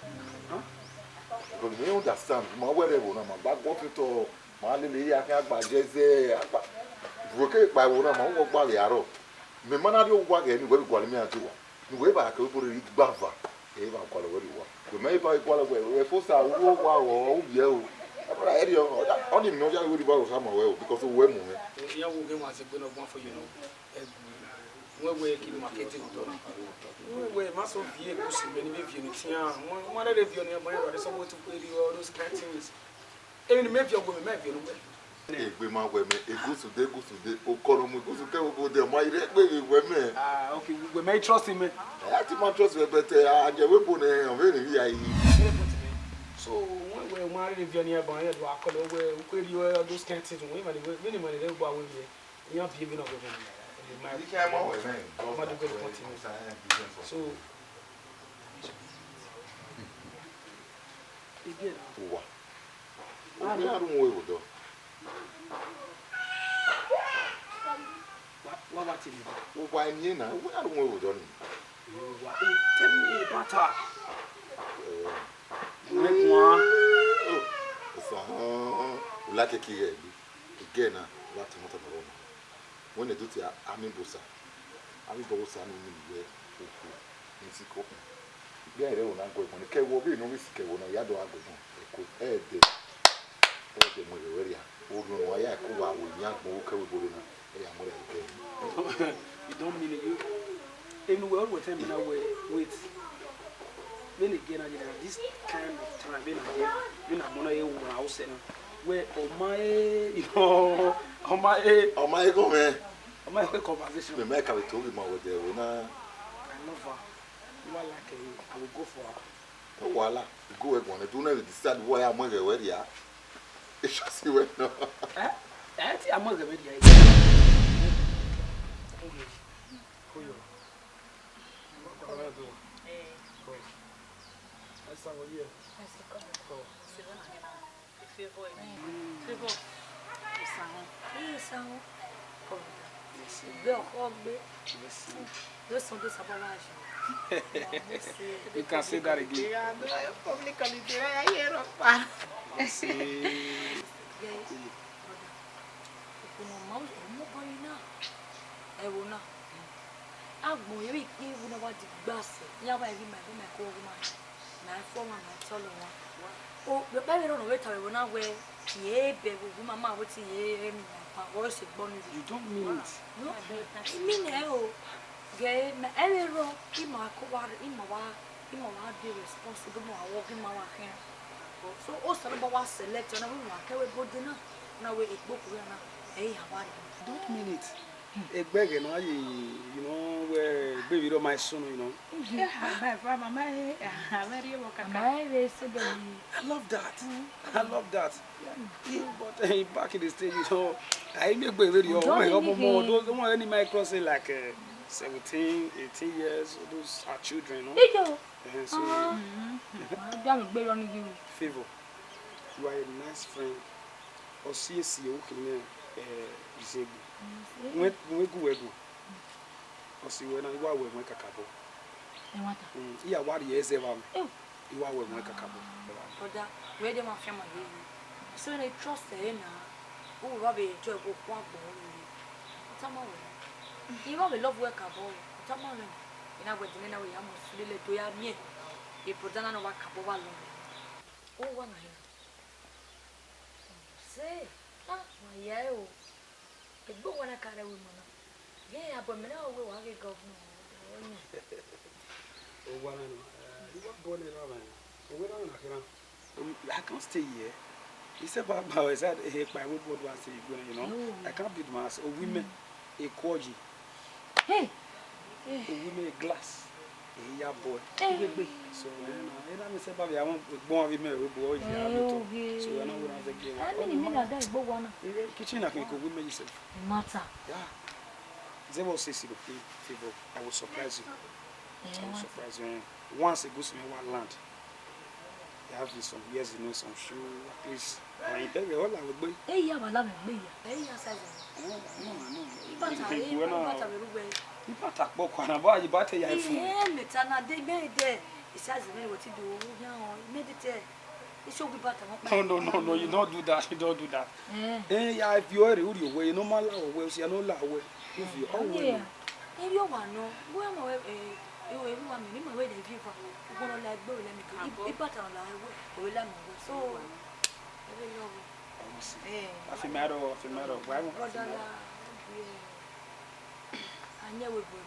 Because mẹ understand, ma wẹ rẹ ẹvbo na, ma gba guọ otọ, ma lele ya khian gba jẹ zẹ, a gba. Bro ke kpa ẹvbo na, ma wẹ ọgba vbe arọ. Mẹ ma na rrie owa ghẹ ne uwẹ vbe gualọ mẹ a je owa. Ne uwẹ ba kẹ ẹvbo rre gba va, ẹ i vba gualọ wẹ rrie owa. Wẹ ma i ba gualọ wẹ, wẹ fo sa, uwu owa ọ, u ye o. Ẹvbo na ẹ rrie ọ, ọ ni mẹ ọ ya wẹ rrie ba Osa ma wẹ o, because uwẹ mu mwẹ. Iran wo ghe wan zẹ egbe ne ọ guan fo, you know. Ẹgu, wẹ wẹ kidie ma ke te otọ na. Wẹ wẹ ma so viẹ egusi mẹ ne I vbe viẹ ne I tian. Wẹ ma rherhe viọ ne I ba ya rre sọmọ tu kperi all those kind things. Emwi ne mẹ viọ gu mẹ, mẹ viọ ne uwẹ. Egbe ma wẹ mẹ, egusude, egusude, okọ ne ọ mu egusu ke ẹvbo ebo dẹ, ọ ma rre egbe vbe wẹ mẹ. Ah, okay, wẹ mẹ trust mẹ. Ẹ ti ma trust mẹ, but, eh, a jẹ ẹvbo ebo nẹ, ọ vbe rhie ya yi. So, wẹ wẹ ma rherhe viọ ne I ba ya do akọlọ wẹ, u kperi all those kind things. Wẹ ma ni wẹ, mẹ ni ma ni rre gba wẹ viẹ. Iran biẹ vbene ọ ghe ọmọ ne ma, I can ma wẹ mẹ, ma do get the point in me. So, again, uwa. Uwa ya ru wẹ odọ. Wa, wa, wa ti ni. Uwa eni na, uwa ya ru wẹ odọ ni. Uwa, eh, tell me about her. Eh. Uwa guan. Oh, Osa, u like ki ghẹ egbe. Igẹ na, wa tama tama vbọ ma. Wẹ ne do tie Amẹbosa, Amẹbosa ne u miẹn wẹ okhuo ne I sikẹ okhuo. Igbe rẹ ẹvbo na gu ẹgbọn, ke ẹvbo vbene ọ vbe sikẹ ẹvbo na, ya do gha gu ẹgbọn ẹko, ẹdẹ, ẹdẹ mu ẹghẹ wẹ rria. Orhiọn ne uwa ya ẹko wa ru eni agbọn vbe ukẹ vbe ebo rre na, ẹ ya mu ẹre ẹdẹ. You don't mean it. You, enu wẹ, ọ wẹ tell me now, wait, wait. Vbene I gie na, this kind of time, vbene I gie, vbene agbọn na ye ru na, ọ sẹ na. Wẹ, ọ ma he, ọ ma he. Ọ ma he gho mwẹ. Ọ ma he conversation. Mẹ ma ka vbe to ghi ma wẹ dẹ ẹvbo na. I love her. You are like a, I will go for her. No wahala, I go wẹ guan, do na decide wẹ ya mu ẹghẹ wẹ rria. Eshasi wẹ nọ. Eh? Eh, ti a mu ẹghẹ wẹ rria. Oyo. Oyo. Come on, do. Eh. Come. Let's have a year. Come. Favour, eh? Favour. Osanwó. Ee, Osanwó. Kọ vbe da. Igbe ọkhọ gbe. Do sọn do sabọ vbe ajo. You can say that again. Public holiday, I hear of. Yes. Gẹ, brother. Okhuo ne ọ ma, ọ mu obọ yi na. Ẹvbo na. Agbọn yevbe ikpia vbe na wa di gba sẹ, iran wa ghi ma, ẹvbo ma ẹko ghi ma. Ma i fo ọmwa, ma i tọlọ ọmwa. O, vbekpa vbe rrọọ ne ọ vbe tama ẹvbo na wẹẹ, I re bẹghe owa ima ma wẹẹ te I re miẹn ima pan, ọ sẹ egbe ọnii rre. You don't mean it. No, I mean ẹ o. Ghe, ma, ẹ vbe rrọọ, ima ko wa, ima wa, ima wa be responsible, ima wa work, ima wa khian. So, Osanobua wa select ọna, wẹ ima ke ẹvbo ebo dee na, na wẹẹ egbe okhuo na, ẹ i ya wa rre. You don't mean it. Egbe ẹghẹ ne a ye, you know, wẹ egbe vbe rre ọ ma i sunu, you know. Yeah, my father, my, I very work. My race, baby. I love that. I love that. Yeah, but, eh, back in the stage, you know, I make egbe vbe rre ọ, don't when make ọmọ, those, the one any might cross it like, eh, seventeen, eighteen years, those are children, no? Iyo. Eh, so, ah, mm-hmm. Favour, you are a nice friend. Ọ si esi, o khin nẹ, eh, Izegbe. Wẹ, wẹ gu wẹ guan. Ọ si wẹ na, I wa wẹ ẹmwẹ kakabọ. Ẹmwata. Mm, I ya wa rhie ẹzẹ vbe amẹ. Eh. I wa wẹ ẹmwẹ kakabọ. Brother, wẹ de ma fian ma ye yi. So na trust ẹre na. U wa vbe enjoy vbe okhuo agbọn rere. Ọ tama wẹ. I wa vbe love wẹ kakabọ. Ọ tama wẹ. I na wẹ dene na wẹ ya mu su lele do ya miẹn. E brother na ne ọ wa kakabọ wa love. U wa na hẹ. Sẹ, ah, ma ya ẹre o. Egbe owa na ka rre ẹvbo ima na. Ghe, abọ mẹ na wẹ wa ghe governor, ọ yan. Owa na nọ, eh, I wa bọ nẹ erha mwẹ. Owẹ na na kherhan. Um, I can't stay here. He said, "Baba, I said, eh, kpa ẹvbo ebo do a sẹ egbe na, you know. Oh. I can't build my house." Owa imẹ, mm, ekuọyi. Hey! Owa imẹ glass. Eya bọe. Hey! Gbegbe. So, eh, na, eh, na, mi sẹ ba vbe a wan egbe owa vbe imẹ vbe ebo, ọ ye a, eh, lotọ. Okay. So, eh, na, wẹ na zẹ gie wa. I mean, mi na da egbe owa na. Eh, kitchen na khin ko owa imẹ yi sef. No matter. Yeah. Zẹ vbe ọ sẹ esi do, Favour, I will surprise you. Eh, I will surprise you, eh. Once egusi mwẹ wa land, I have some years, you know, some few, at least. Ọmwa bẹghe ọ la vbe egbe. Eya wa la vbe egbe ya. Eya size. Eh, I know, I know. Ibata, eh, ibata vbe rugbe. Ibata kpọ kua na, bọ ibata ya fun. Ihe meta na de me de. Isa ze me weti do wu yan o, me de te. Iso gbe ibata wọn pa. No, no, no, no, you don't do that, you don't do that. Eh, ya vio ere uri owe, no ma la owe, usia no la owe. Uvio, owe. Eri owa nọ, wẹ ma wẹ, eh, eh, wẹ ma mi, ni ma wẹ de viva. Ugbọnọ la egbe, wẹ la mi ke. Ibata nọ la owe, wẹ la mi owe. So, ẹ vbe lọ. Eh. Afi mẹ rọ, afi mẹ rọ. Why won't I feel mad? Anye wẹ gbe.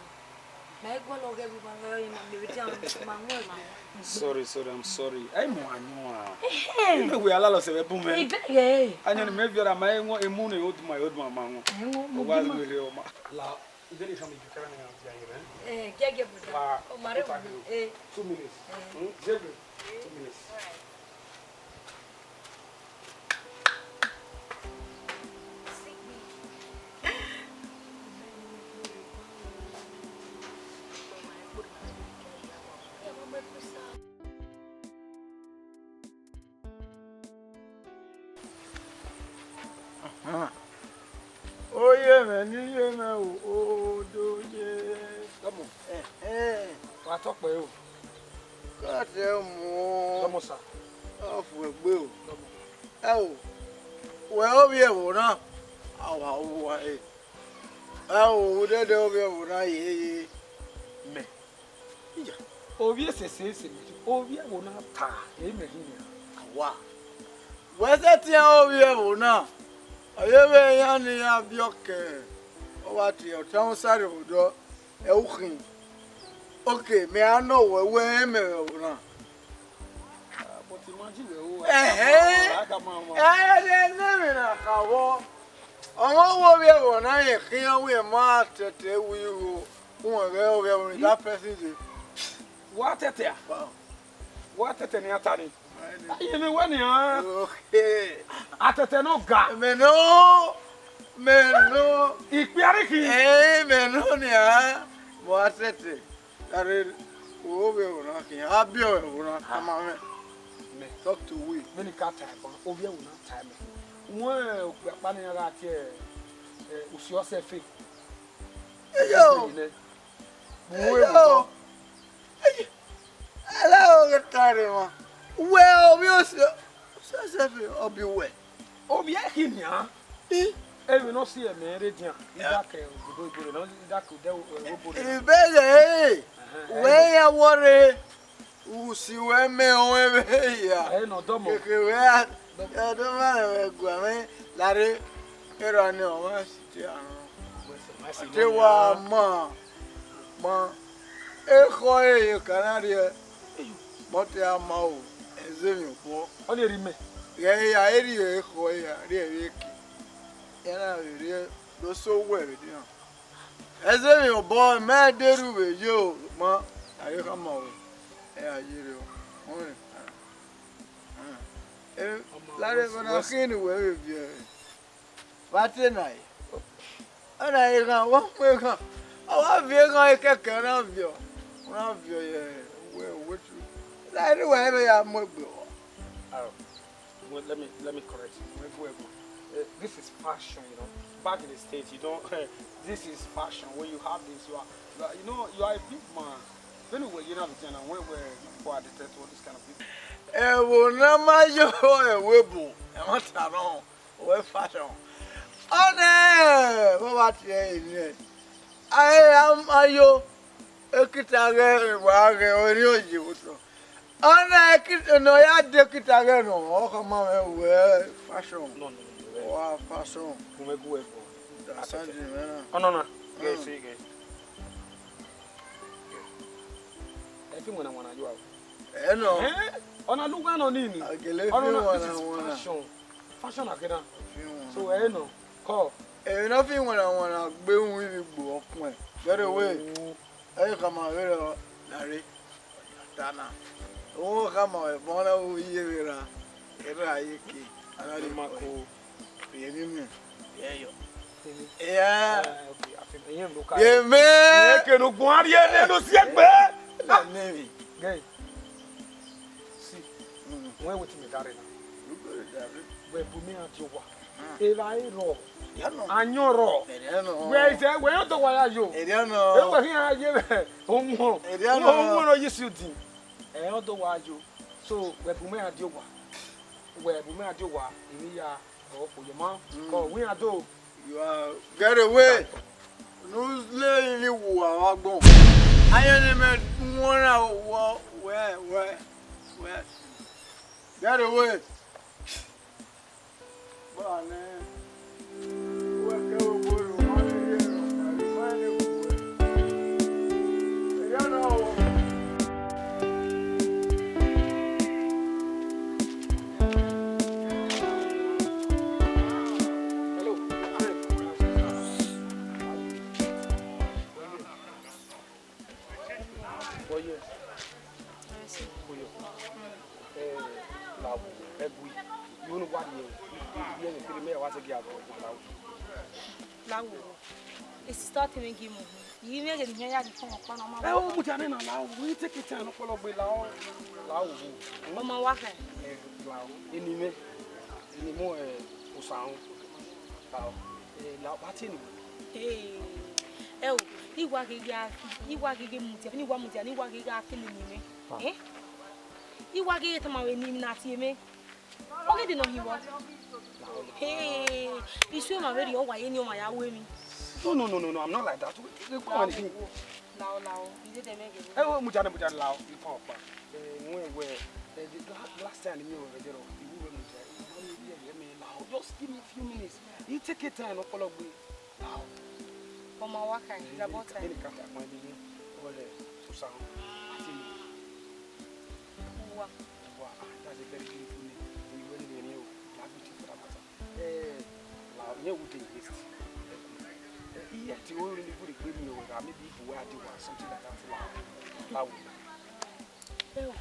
Ma i gualọ ghẹ vbe ma ghẹ ma mi vbe dia ma wọn egbe. Sorry, sorry, I'm sorry. Ai mu anyọ a. Ehe. Ime wẹ ala lọ sẹ vbe bun mẹ. Ibẹghe. Anyọ ni mẹ viọ ra ma emu ne oduma, oduma ma wọn. Ai wọn mu. Wa dima. Wẹ re ọma. La, ide ni kami ju kara ni ya ye rẹ. Eh, gẹgẹ bu da. La, o ma rẹ. Two minutes. Eh. Hmm? Jebe. Two minutes. Ahan. Oye mwẹ ne iye mwẹ o, odoye. Come on. Eh, eh. Wa tọ kpẹ o. Ka tẹ mu. Come on, sir. Ọ fu egbe o. Come on. Ẹ o, wẹ ovbi ẹvbo na, a wa ru uwa re. Ẹ o, vbe odẹdẹ ovbi ẹvbo na ye ye. Mẹ. Iya, ovbi esese ese mẹ, ovbi ẹvbo na ta, e mẹ hin nian. Wa. Wẹ sẹtin ovbi ẹvbo na, ọ ye vbe iran ne iran viọ kẹ, ọ wa tie ọta usarre vbe odọ, ẹ u khin. Ok, mẹ a nọ wẹ, wẹ rẹn mẹ vbe ẹvbo na. Ah, but imagine wẹ o. Ẹhẹn. A ka ma, ma. Ẹ, ẹ, ẹ, ne emwi na ka vbọ. Ọmọ wẹ ovbi ẹvbo na rẹn khian wẹ ma tẹtẹ ru igho, uwẹ ghẹ ovbi ẹvbo ni that person dey. Wa tẹtẹ a? Wow. Wa tẹtẹ ne a ta ni. Aye mwẹ wẹ nian. Okay. A tẹtẹ ne ọ ga. Mẹ nọ, mẹ nọ. Ikpia rhie khin. Ẹ, mẹ nọ nian. Wa tẹtẹ. Gare, ovbi ẹvbo na khian, a biẹ ẹvbo na, a ma mwẹ. Mẹ. Talk to we. Vbene I ka ta ẹbọ, ovbi ẹvbo na ta mẹ. Wẹ okpia ọkpa ne iran gha tie, eh, usi ọsẹ fe. Eyo. Eyo. Eyo. Ẹlẹ o ghe ta rre emwa. Wẹ ovbi usi ọsẹ fe, ọ bi wẹ. Ovbi ẹre khin nian. I? Emwi ne ọ si ẹmwẹ rre dian, I da ke obodo ibore, ne I da ke odẹ, eh, obore. Ibere, ẹhẹn, wẹ ya wọrre, usi wẹ mẹ ọnrẹn vbe ya. Ẹ nọ dọmọ. Keke wẹ a, ẹ dọmọ rẹ wẹ gua mwẹ, lare, erha ni ọmwa si te arọn. Te wa ma, ma, ekhọe ye ka na rriẹ, mọtẹ a ma o, ẹzọ emwi ọkpọ. Ọ ni erha imẹ. Ghẹ ya erriọ ekhọe ya, rri ẹvbo eke. Iran na vbe rrie do so owẹ vbe dian. Ẹzọ emwi obọ, mẹ de rhu vbe ye o, ma, a ghi khama ruẹ, ẹ gha ye rre o. Ọnrẹn, eh, lare ẹmwẹ na khin ne uwẹ vbe viẹ ẹre. Vbe a te na re? Ọ na re eghan, wa mu eghan. Ọ wa viọ eghan ekẹkẹ, ọ na viọ, ọ na viọ ye uwẹ, uwẹ tu. Na ene uwa vbe ya mu egbe vbọ? Well, let me, let me correct you. Wait, wait, wait. Uh, this is fashion, you know. Back in the States, you don't, this is fashion. When you have this, you are, you are, you know, you are a big man. Anyway, you know, you know, when we go at the test, all this kind of people. Ẹvbo ne a ma yo ẹvbo ebo, ẹ ma ta nọ, wẹ fashion. Ọnẹ, vbọ vba tie ẹre nẹ? Aye, a ma yo, ekita ghẹ, wa ghẹ, ọ rhie oye vbe otọ. Ọna ekita ne ọ ya de ekita ghẹ nọ, ọ khama mwẹ wẹ fashion. No, no, no, no. Wa fashion. Mo mẹ gu ẹbọ. Understand me na? Ọnọna. Gẹ se gẹ. Ẹ fi wẹna wẹna yo aro. Ẹ nọ. Ẹ, ọna lu wẹ nọ ni ni. Agele fi wẹna wẹna. Fashion. Fashion agena. Fi wẹna. So ẹ nọ. Kọ. Ẹ na fi wẹna wẹna gbe wu ivbi gbo ọkpẹn. Very well. Ẹ khama vberọ lare. Tana. Owo khama ẹbọ na vbe iye vbe ra, erha ye ke, a na rhie ma ko. Rhie emwi mẹ, rhie yọ. Iya. Ye mẹ. Ke no guan rhie ne no si egbe. Nene. Gay. See, wẹ wetin me dare na. Wẹ bu mi a di owa. Evbare rrọọ. Erriọ nọ. Ayọn rrọọ. Erriọ nọ. Wẹ zẹ, wẹ rẹn ọdọ wa ya yo. Erriọ nọ. Ẹ wẹ khian ye vbe omuo. Erriọ nọ. Omuo, omuo ne ọ yi suit. Ẹ rẹn ọdọ wa yo. So, wẹ bu mẹ ra die owa. Wẹ bu mẹ ra die owa, emwi ya, ọ kpo ye ma. Mm. Kọ, wẹ iran do. You are get away. Nu le ili wu awa gbọn. Ayọn ne mẹ wọn na wọ, wẹ, wẹ, wẹ. Get away. Bọ nẹ, wẹ kẹ vbe obo ro, ma ne rhie ro, ma ne wu wẹ. Erriọ nọ o. Hello. Oye. Oye. Eh, Lawo, ẹgui. Unu wa rhie, rhie emwi kherhe mẹ wa zẹ gia vbe Lawo. Lawo. E sister te mwẹ gie mu. Yi mwẹ ghe ne iran ya rhie phone ọkpa na ma. Eh, o mudia nẹ na, Lawo. We take it time, ọpọlọ gbe, Lawo. Lawo. Ọ ma wa khẹ. Eh, Lawo. Eni mwẹ. Eni mwẹ, eh, Osanrun. Lawo. Eh, Lawo, wa tie eni mwẹ. Hey. Ẹ o, I wa ghe gha, I wa ghe ghe mudia, ne I wa mudia, ne I wa ghe gha kele eni mwẹ. Ah. Eh? I wa ghe ghe tama wẹ eni mwẹ na tie mwẹ. Ọ ghi de nọ hin vbọ? Hey, isu emwa vberriọ wa ye eni ọmwa ya ru emwi. No, no, no, no, no, I'm not like that. Wait, wait, come on, Lawo, Lawo, I dede mwẹ ghe. Eh, oh, mudia nẹ, mudia nẹ, Lawo, you come up. Eh, wẹ, wẹ, eh, the la-, last time me over there, you were mudia. Lawo, just give me a few minutes. You take your time, no follow me. Ọ ma wa kha, it's about time. Any cat I find you, all the Susan, I see you. Uwa. Wow, that's a very beautiful name. You really need you. That beautiful, that matter. Eh, Lawo, yeah, we dey waste. Eh, yeah, the only people they bring me over, maybe if we had to or something like that, Lawo. Lawo.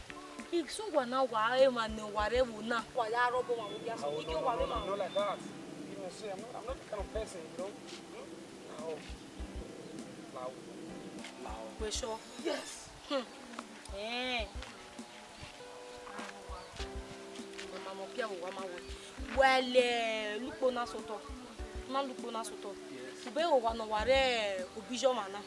Isu wa na wa emwa ne wa rre ẹvbo na, wa ya rre obọ ọmwa vbe obia so, ike wa vbe emwa. No, no, no, no, no, like that. You know, say, I'm not, I'm not that kind of person, you know. Hmm? Lawo. Lawo. Lawo. Wẹ sure? Yes. Hmm. Eh. Wa ma mọ ọkia vbe owa ma wẹ. Wẹ lẹ ukpo na sẹ otọ. Ma lẹ ukpo na sẹ otọ. Yes. Ube owa ne ọ wa rre obọ iye ọmwa na.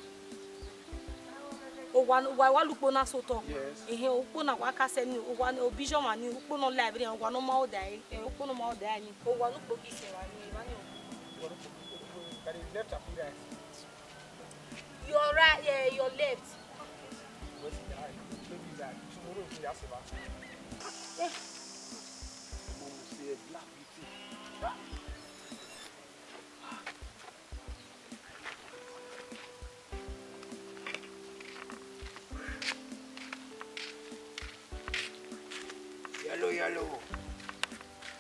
Owa, wa, wa lẹ ukpo na sẹ otọ. Yes. Ehe, ukpo na wa ka sẹ ni, owa, obọ iye ọmwa ni, ukpo ne ọ la vberriọ, owa ne ọ ma odẹ ẹre, eh, ukpo ne ọ ma odẹ ẹre ni. Owa ne ukpo ghi sẹ evba ni, evba ni. Owa ne ukpo, by the left and right. Your right, eh, your left. Where's the eye? Maybe that. Tomorrow we have to. Eh. Mom say black beauty. Yellow, yellow.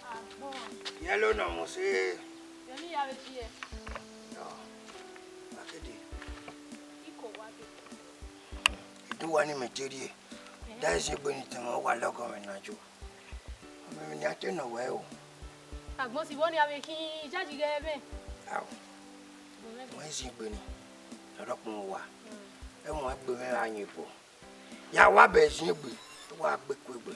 Ah, bon. Yellow na mo se. Yoni ya be tie. No. Akede. Iko wa be. Idu wa ni me terie. Eh? Da isi egbe ni tẹmwẹ, ọ wa lọgọ mwẹ na jo. Ọmọ mwẹ ni a te nọ wẹ o. Agbọn si vbọ ne a vbe khin ijaji ghẹ mwẹ? Ao. Wẹ zin egbe ni, ọdọkpọn wa. Mm. Ẹmwẹ egbe mwẹ gha yin ebo. Ya wa bẹ zin egbe, wa gbe ku egbe.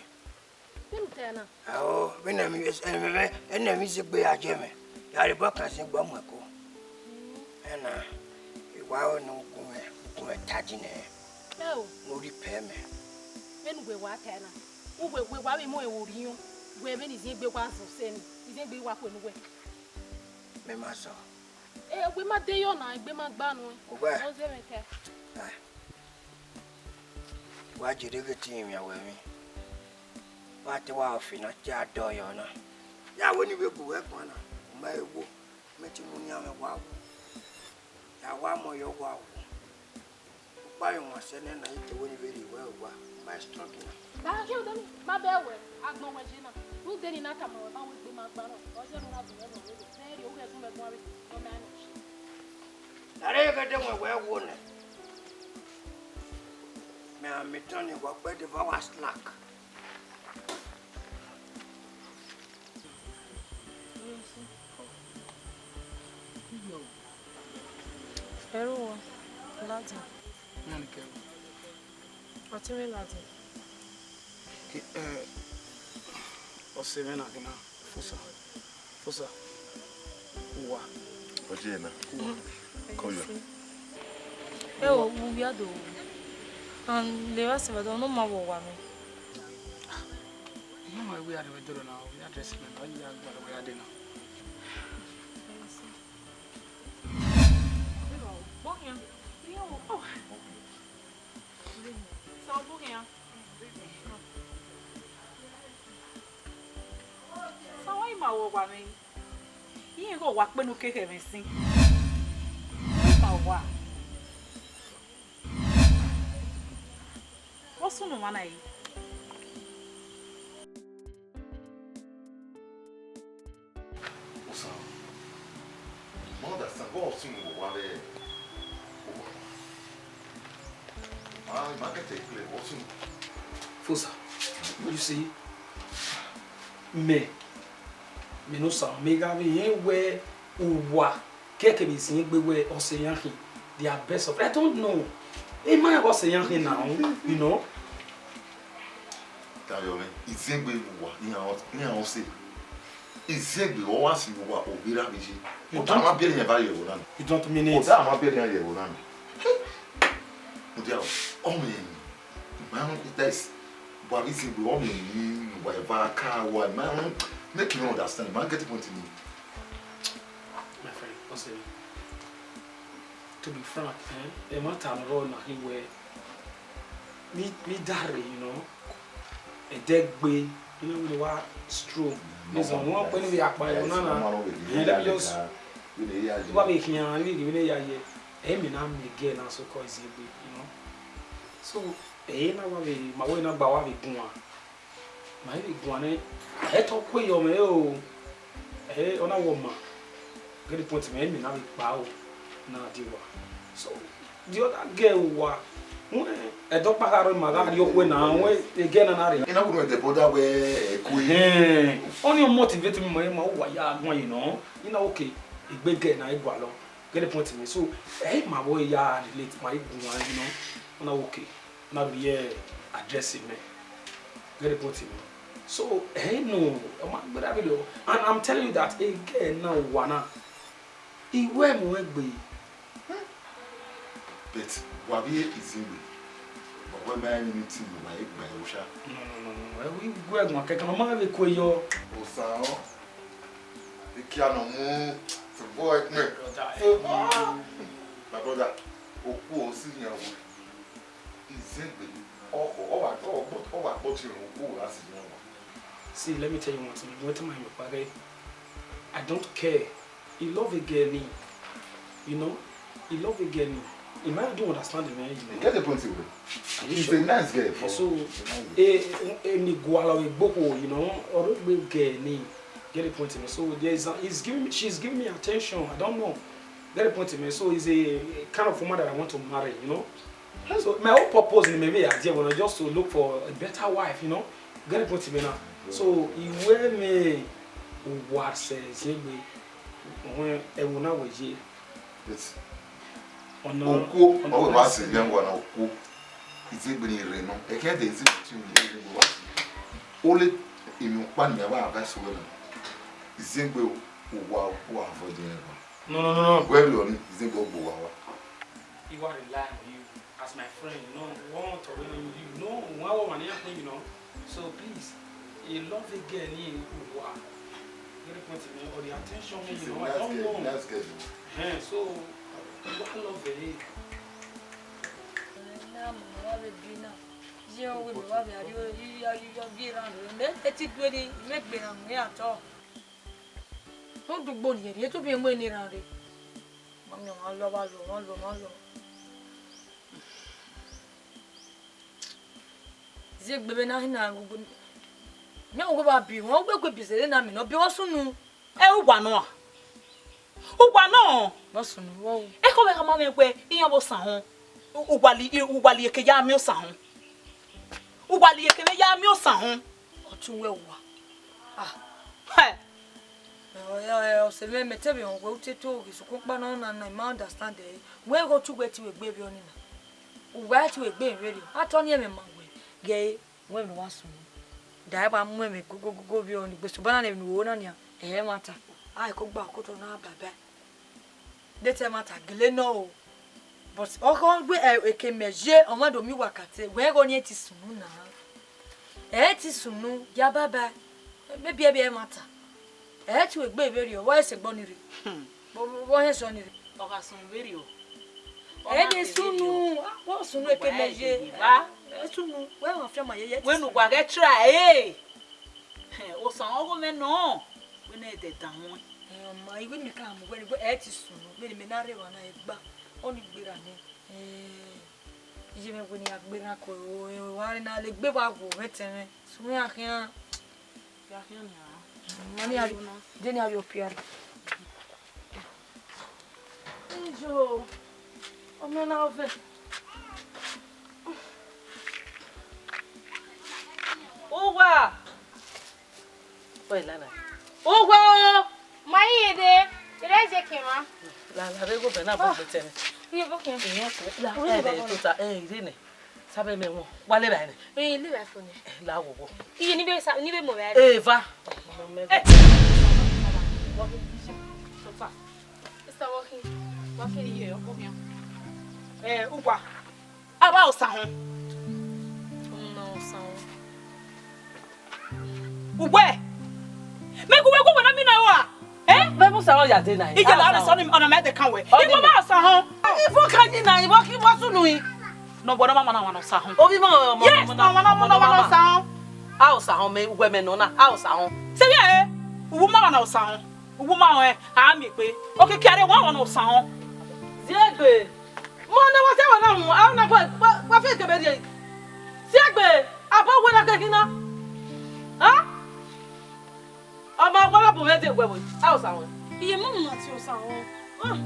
Vbene u ta na? Ao, vbene emwi, emwi, emwi zin egbe ya ye mwẹ, ya rhie obọ kan zin egbe ọ mu ẹko. Mm. Ẹna, I wa ro ne u gu mwẹ, u gu mwẹ ta ji nẹ. Ẹ o. Ne u rhie ipẹ mẹ. Vbene uwẹ wa ta na, uwẹ, uwẹ wa vbe mu ẹre vbe orhiọn, wẹ vbene izin egbe wa zọ sẹ ni, izin egbe wa khuẹ ne uwẹ. Mẹ ma zọ. E, egbe ma de yọ na, egbe ma gba nuẹn. Ugbẹ. Ọ zẹ mwẹ kẹ. Ai. Wa jere ghe te I rinmwian wẹ emwi. Wa te wa ọfi na, te a dọ yọ na. Ya wẹ ne I vbe gu wẹ guan na, u ma he wo, mẹ te mu yan mwẹ wa wo. Ya wa mọ yọ wa wo. Ukpa ye wan sẹ nẹ na, I te wẹ ne I vbe rhie wẹ owa, u ma struggle na. Ba khian odẹ ni, ma bẹ wẹ, agbọn wẹ ye na. Rhunmwuda eni na tama wẹ ma wẹ egbe ma gba na, ọ zẹ ne u na bu wẹ nọ vbe, vbe rhie ughẹ gun mẹ guan vbe, ọ ma nọ. Lare ghe de wẹ wẹ wo nẹ. Mẹ a miẹn etẹn ni, wa kpẹ deba wa slack. Ẹre uwẹ, ladi. Iran ni kẹ. Ọtẹn mwẹ ladi. Ke, eh, ọse mwẹ na kina, Fosa. Fosa. Uwa. Ọjẹ na. Kọyọ. Ẹ o, vbe uwia do. And levba sẹ vbe do, ọ nọ ma vbe owa mwẹ. Ẹ ma wẹ a rre vbe dọlọ na, ọ vbe address mẹ na, ọ ya gba wẹ a dee na. Bọkhian. Sẹ bọkhian. Sẹ wa ima vbe owa mwẹ. Irẹn ghe owa kpe ne u ke khẹ mwẹ sin. Ima owa. Vbọ sunu mwa na re? Osa, ma understand, vbọ sunu vbe owa vbe owa? Ma, ma get it clear, vbọ sunu? Fosa, you see, mẹ, mẹ ne Osa, mẹ gha vbe rẹn wẹ owa kẹkẹ vbe zin egbe wẹ ọse iran khin, they are best of, I don't know. I ma rẹn wẹ ọse iran khin now, you know. Tayọ mwẹ, izegbe vbe owa, iran, iran ọse. Izegbe ọ wa si vbe owa, ọ ghi ra vbe ye. You Ọda don't, ma biẹ iran ba ye ẹvbo na. You don't mean it. Ọda ma biẹ iran ye ẹvbo na. Mudia, ọ mwẹ, ma rẹn, that is, wa vbe izegbe, ọ mwẹ ni, wa eva ka wa, ma rẹn, make you understand, ma get the point in it. My friend, what's it? To be frank, eh, ẹ ma ta nọ rọ na hin wẹ, mi, mi dare, you know, ẹdẹgbe, you know, we wa strong. This one, wọn pẹ ni vbe akpa ẹvbo na na. Eh, let me just, wa vbe khian, ni vbe giving ya ye. Ẹ mi na mẹ girl na so called Izegbe, you know. So, ẹ na wa vbe, ma wẹ na gba wa vbe guan. Ma i vbe guan nẹ, ẹ tọ kue yọ mwẹ o. Ẹ, ọ na wọ ma. Get the point, mẹ, mẹ na vbe kpa o, na die wa. So, the other girl wa, wẹ, ẹdẹ ọkpa gha rre ma gha rrie okhuo na, wẹ, e girl na na rre. Ina wuru ẹdẹ brother wẹ ẹ kue. Ẹhẹn. Ọni ọ motivate me, ma, ma wa ya guan ye nọ. Ina okay, egbe girl na i gualọ. Get the point me. So, ẹ ma vbe ya relate, ma i guan, you know. Ọ na okay. Na vbe ye address mẹ. Get the point me. So, eh, no, ọ ma gbera vbe do. And I'm telling you that a girl na wa na. I wẹ mu egbe. But wa vbe Izegbe. Wa wẹ ma anything wa egbe usha. No, no, no, no. Eh, we go egbe kẹkẹ, ma vbe kue yọ. Osa o. Ikia nọ mu football ẹgbẹ. Brother, eh. My brother, okhuo si yan wo. Izegbe, ọ, ọ wa, ọ wa gbọ, ọ wa gbọ ti rhọn okhuo gha si yan wo. See, let me tell you one thing. You want my pare? I don't care. He love a girl ni. You know? He love a girl ni. He might do understand the man, you know. You get the point, bro. Are you sure? He's a nice girl. So, eh, eh, ni gualọ egbe khuo, you know, or egbe girl ni. Get the point, man. So there is a, he's giving me, she's giving me attention. I don't know. Get the point, man. So he's a kind of woman that I want to marry, you know. So my whole purpose in maybe idea was just to look for a better wife, you know. Get the point, man. Now. So he wear me what says, when everyone was here. Yes. Ọna, okhuo, ọna ọ wẹ wa sẹ yan wa na okhuo. Izegbe ni rre nọ. Ẹkẹ de Izegbe ti unu Izegbe wa. Ole emi ọkpa ni a wa advice wẹ na. Izegbe uwa, uwa avoid ẹn wa. No, no, no, no. Wẹ rriọ ni, Izegbe ọ gbe uwa wa. He wa rely on you as my friend, you know, one to you know, one woman, you know. So please, he love a girl ni uwa. Very point me, or the attention me, you know, I don't know. Nice girl. Eh, so, uwa love her. Na mo wa be bi na. Ye o we wa be ari o, i ya, i ya bi ran re. Me e ti du eni, me gbe ran mu ya tọ. Ọ dugbo ni eri, e tu bi mu eni ran re. Mami, ọ ma lọ, wa lọ, wa lọ, wa lọ. Ziegbe vbe na hin na, mẹ, ọ wa bi wọn, ọ gbe bi zẹre na mi nọ, bi wọn sunu. Ẹ, uwa nọ a? Uwa nọ? Vbọ sunu, vbọ ru? Ekhọe mwẹ khama mwẹ wẹẹ, iran vbe Osa họn. Uwa li, uwa li eke ya miẹn Osa họn. Uwa li eke mwẹ ya miẹn Osa họn. Ọ tọn wẹ uwa. Ah. Hẹ. Ẹ, ẹ, ọse mwẹ, mẹ te vbe họn wẹ u te to ghi sokpan ọkpa nọ na, na, I ma understand ẹre. Wẹ ghe otu wẹ te wẹ gbe vbe ọnii na. Uwa te wẹ gbe vberriọ. A tọ ni ẹmwẹ ma wẹ. Ghe, wẹ mẹ wa sunu. Da ẹ wa mu ẹmwẹ gogogogo vbe ọnii, gbe sobọ na ne emwi ne u ro na nian, ẹ i ẹmwata. A ko gba okotọ na baba. De te ẹmwata gele nọ o. But ọkhọ gbe eke mẹ ye, ọmwa do miẹn uwa ka te, wẹ ghe ọnii ẹ ti sunu na. Ẹ ti sunu, ya baba. Maybe ẹ vbe ẹmwata. Ẹ ti wẹ egbe vberriọ, wẹ sẹ egbe ọnii rre. Vbe ọ hẹn sẹ ọnii rre. Ọ gha sunu vberriọ. Ẹ de sunu, wẹ sunu eke mẹ ye. Ẹ sunu, wẹ ma fian ma ye, ye. Wẹ ne uwa ghẹ try, eh. Osa ọghe mwẹ nọ, wẹ ne ẹdẹ dan wọn. Ẹ, ọ ma, iwẹ mẹ ka mu wẹ ne ẹ ti sunu, vbene mẹ na rre emwa na ẹgba, ọnii gberra nẹ. Ẹ, iye mwẹ wẹ ne a gberra ko, wa rre na le egbe wa wo mwẹ tẹmwẹ, sunu ya khian. Ya khian nian. Ma ni a, de ni a vbe opia. Iyo, ọmọ na ọvẹ. Uwa. Wẹ lala. Uwa o. Ma i ye de, ire je ke ma. Lala, vbe gho bẹ na bọ gbẹtẹ nẹ. Iye bọ ke. Iye ko. La, ẹ de tota, ẹ ire nẹ. Sabẹ mẹ wọn. Wa le ba nẹ. Ẹ le ba fo nẹ. La wo wo. Iye ni be sa, ni be mo ba. Eva. Tota. Sister, walking. Walking here, walking here. Eh, Uwa. Aba Osahọn. Ọmọ Osahọn. Uwẹ. Mẹ gu wẹ gu wẹ na mi na wa. Eh? Vẹ mu Osahọn ya de na. Ije la re sọ ni ọna mẹ de kan wẹ. Ibo ba Osahọn. Ibo ka ni na, ibo ki bo sunu yi. No, but no mama na wa no Osahọn. Obi ma ọmọ. Yes, no mama na wa no Osahọn. A Osahọn mẹ, uwẹ mẹ nọ na, a Osahọn. Se ye, uwu ma wa no Osahọn. Uwu ma ẹ, a miẹn egbe. Okiekie a rre wa wa no Osahọn. Ziegbe. Mọ ne wa sẹ wa na mu, a na gba gba fi kebe rhie. Ziegbe, abo wẹ na ke khin na. Ha? Ọmọ wa na bu mwẹ de wẹ wẹ, a Osahọn. Iye mu ma ti Osahọn.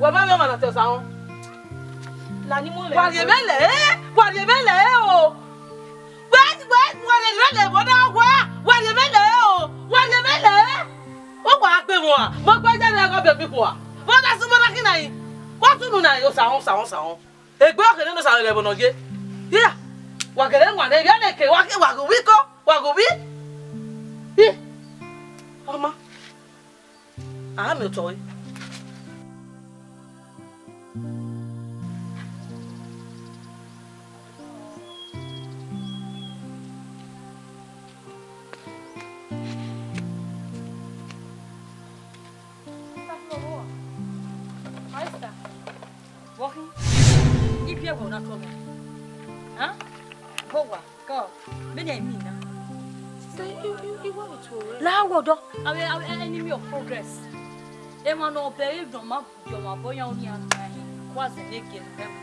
Wẹ ma vbe ọmọ na te Osahọn. La ni mu lẹ. Wa rhie mwẹ lẹ, eh? Wa rhie mwẹ lẹ, eh, o. Wẹ, wẹ, wa rhie mwẹ lẹ, wa na wa, wa rhie mwẹ lẹ, eh, o. Wa rhie mwẹ lẹ, eh? Wa wa gbe wọn a? Mo gbe jẹ ne ẹghẹ bẹ mi kua. Wa na sumọ na khin na yi. Wa sunu na yi, Osahọn, Osahọn, Osahọn. Egbe ọkene ne Osahọn ghẹ ẹvbo ne ọ ye. Hia, wa gele wan ne, via ne ke, wa ke, wa ghe uwu iko, wa ghe uwu. Hi, ọma. A miẹn otọ ẹre. Vbọ khin? Ibiẹ wẹ na tọ mẹ. Hẹn? Vbọ wa? Kọ, vbene ẹ i miẹn na. Sister, you, you, you want me to arrest? La wọ dọ. Avbe, avbe enemy of progress. Emwa ne ọ bẹghe ne ọ ma gie ọmwa obọ yan ọghe iran, ku azẹ ne gie ne ẹvbo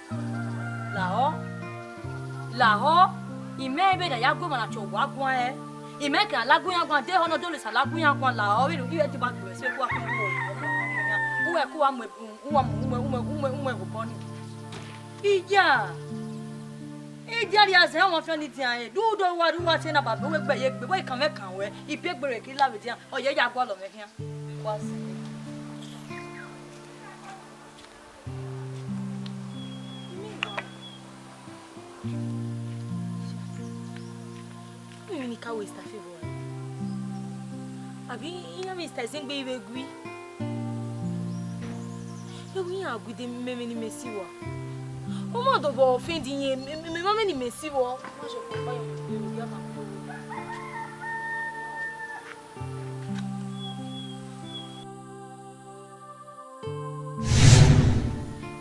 na. Lahọ, lahọ, imẹ vbe na ya gu emwa na tie owa guan ẹre. Imẹ kan la gu iran guan, de ehọ ne ọ do le sa la gu iran guan lahọ, vbene u ghẹ deba gbe ẹse ku a khin ru owa, uwẹ ku wa mu, u wa mu, u mu, u mu, u mu, u mu ẹvbo obọ ni. Iya, idia rhia zẹ ọmwa fian ni dian ẹre, du do wa, du wa tie na ba be uwẹ gbe ye gbe, wẹ kan mwẹ kan wẹ, ibiegbe rẹ ke la vbe dian, ọ ye ya gualọ mwẹ khian. Wa sẹ. Emwi ni ka wẹ Esther favour. Abi iran vbe Esther zẹn gbe i vbe gui. Ewu iran gui de mẹ emwi ne imẹ si vbọ. Ọ ma dobọ offend iran, mẹ, mẹ, mẹ ma mẹ ne imẹ si vbọ. Ma sọ fún ọkpa yọ, yọ, yọ, yọ, yọ.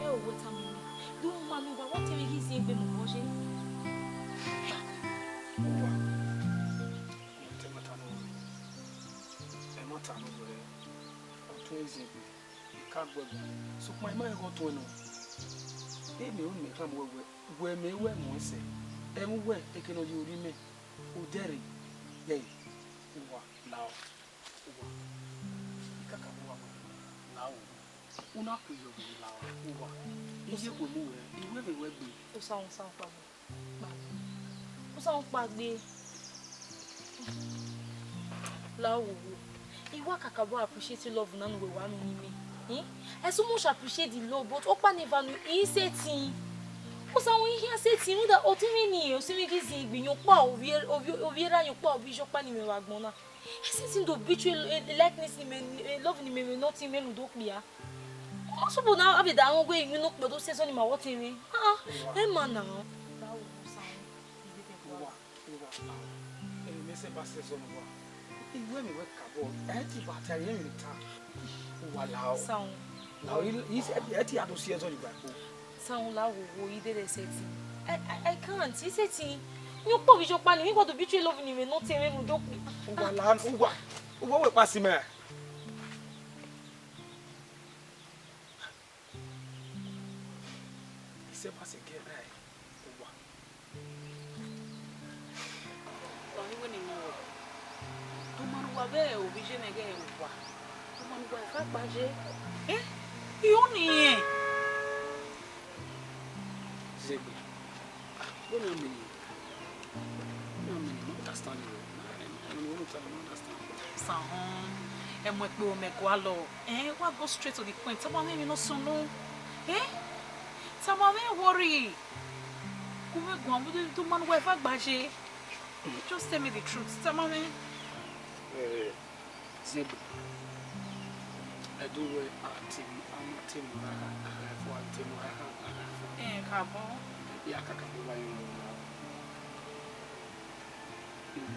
Ẹ o, wẹ tama mwẹ. Do ma mi wa, wa te vbe ghi zin egbe mu obọ ye. Uwa, wẹ te ẹmwata ne ọ rre. Ẹmwata ne ọ rre. Ọ tue zin egbe, I ka gu ẹe guan. Sokpan I ma rẹn ghe ọ tuẹn nọ. Emwi ne mẹ khama ruẹ wẹẹ, wẹ mẹ ruẹ mu ẹsẹ. Ẹmwẹ uwẹ, eke ne ọ ye orri mẹ, odẹ rre, yẹ, uwa, lao. Uwa, I kakabọ uwa wẹẹ, lao. U na ku iyọ vbe lao, uwa. I ye khuemu ruẹ, I wẹ vbe wẹ gbe. Osanwẹ, osanwẹ kpagbe. Kpagbe. Osanwẹ kpagbe. Lao wowo. I wa kakabọ appreciate love na ne uwẹ wa miẹn ne imẹ. Hmm? I so much appreciate the love, but ọkpa ne I va nu, I sẹtin. Osa, wẹ ihian sẹtin, rhunmwuda ọtẹn mwẹ nii, ọtẹn mwẹ ghi zin egbe, iyẹn ọkpa ovbi, ovbi, ovbi erha, iyẹn ọkpa ovbi iyọkpa ni mwẹ vbe agbọn na. Sẹtin do betray likeness ni mẹ, love ni mẹ vbe ne ọtẹn mwẹ rhunmwuda okpia. Ọ sọbo na, a vbe da rẹn wẹ emwi ne okpia do sẹ ẹzọ ni ma vbe ọtẹn mwẹ. Ah, ẹ ma na. Uwa, uwa, ẹ mẹ sẹ ba sẹ ẹzọ ne uwa. Iwẹ ne uwẹ kakabọ, ẹ ti ba ta, ẹ mẹ ta. Uwa lao. Saun. Lao, i, i, ẹ ti a do si ẹzọ ni gba kpo. Saun, la wo wo, i dede sẹtin. I, I, I can't, i sẹtin. Iyẹn ọkpa ovbi iyọkpa ni, mi gba do betray love ni mwẹ ne ọtẹn mwẹ rhunmwuda okpia. Uwa la, uwa, uwa wẹ kpa si mẹ. Isẹ ma sẹ gie ẹre uwa. Ọ ni wẹ ne I nọ ruẹ. Tuma ne uwa vbe ovbi iye mwẹ ghẹ uwa. Tuma ne uwa eva gba ye. Eh? I ho ni rẹn. Zegbe. Ah, wẹ ne a miẹn. Wẹ ne a miẹn, I no understand you. I, I, I don't understand. Saun, ẹ mu ẹkpo mẹ gualọ. Eh, wa go straight to the point. Tama mwẹ emwi ne ọ sunu. Eh? Tama mwẹ worry. Gu mwẹ guan, vbe do ma ne uwa eva gba ye. Just tell me the truth. Tama mwẹ. Eh, Zegbe. Ẹ do wẹ a te mu, a ma te mu ra ha, a gha fo, a te mu ra ha, a gha fo. Eh, kabọ. Ya kakabọ wa ye unu na.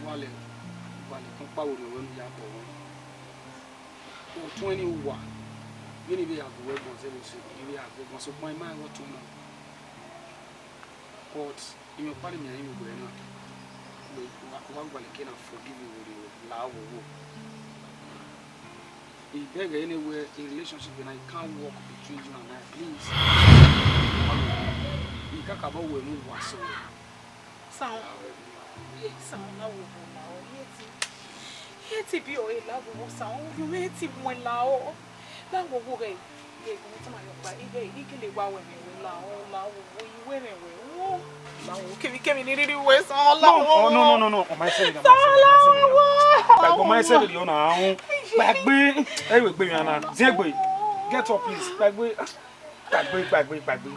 Uwalẹ, uwalẹ kpakpa vbe orhiọn ruẹ ne u ya bọ ruẹ. Ọtuẹn ni uwa, vbene I vbe ya gu uwẹ guan zẹvbe ọse, I vbe ya gu uwẹ guan, sokpan I ma rẹn ọtuẹn na. But emwi ọkpa ne I miẹn rinmwian uwẹ na, wa, wa gualọ eke na forgive vbe orhiọn ruẹ, la vbe owo. I beg ẹre ne wẹ a relationship na, it can't work between you and I, please. I kakabọ wẹ ne uwa sẹ ruẹ. Saun, Saun, la wo wo la o, iye ti, iye ti bi ọre la wo wo Saun, ovbi mwẹ ti muẹn la o, la wo wo ghẹ, ghẹ gu mwẹ tama yọ kpa, ighẹ I gele wa wẹ mwẹ wẹ la o, la wo wo, I wẹ mwẹ wẹ o, la wo kevbe kevbe ne I rhirhi wẹ Saun, la wo wo. No, no, no, no, no, ọ ma sẹ vbe nọ, Saun, la wo wo. Kpaegbe, ọ ma sẹ vbe nọ, ahun. Kpaegbe, ẹ i wẹ egbe mwa na, ziengbe, get up please, kpaegbe. Kpaegbe, kpaegbe, kpaegbe. Ẹ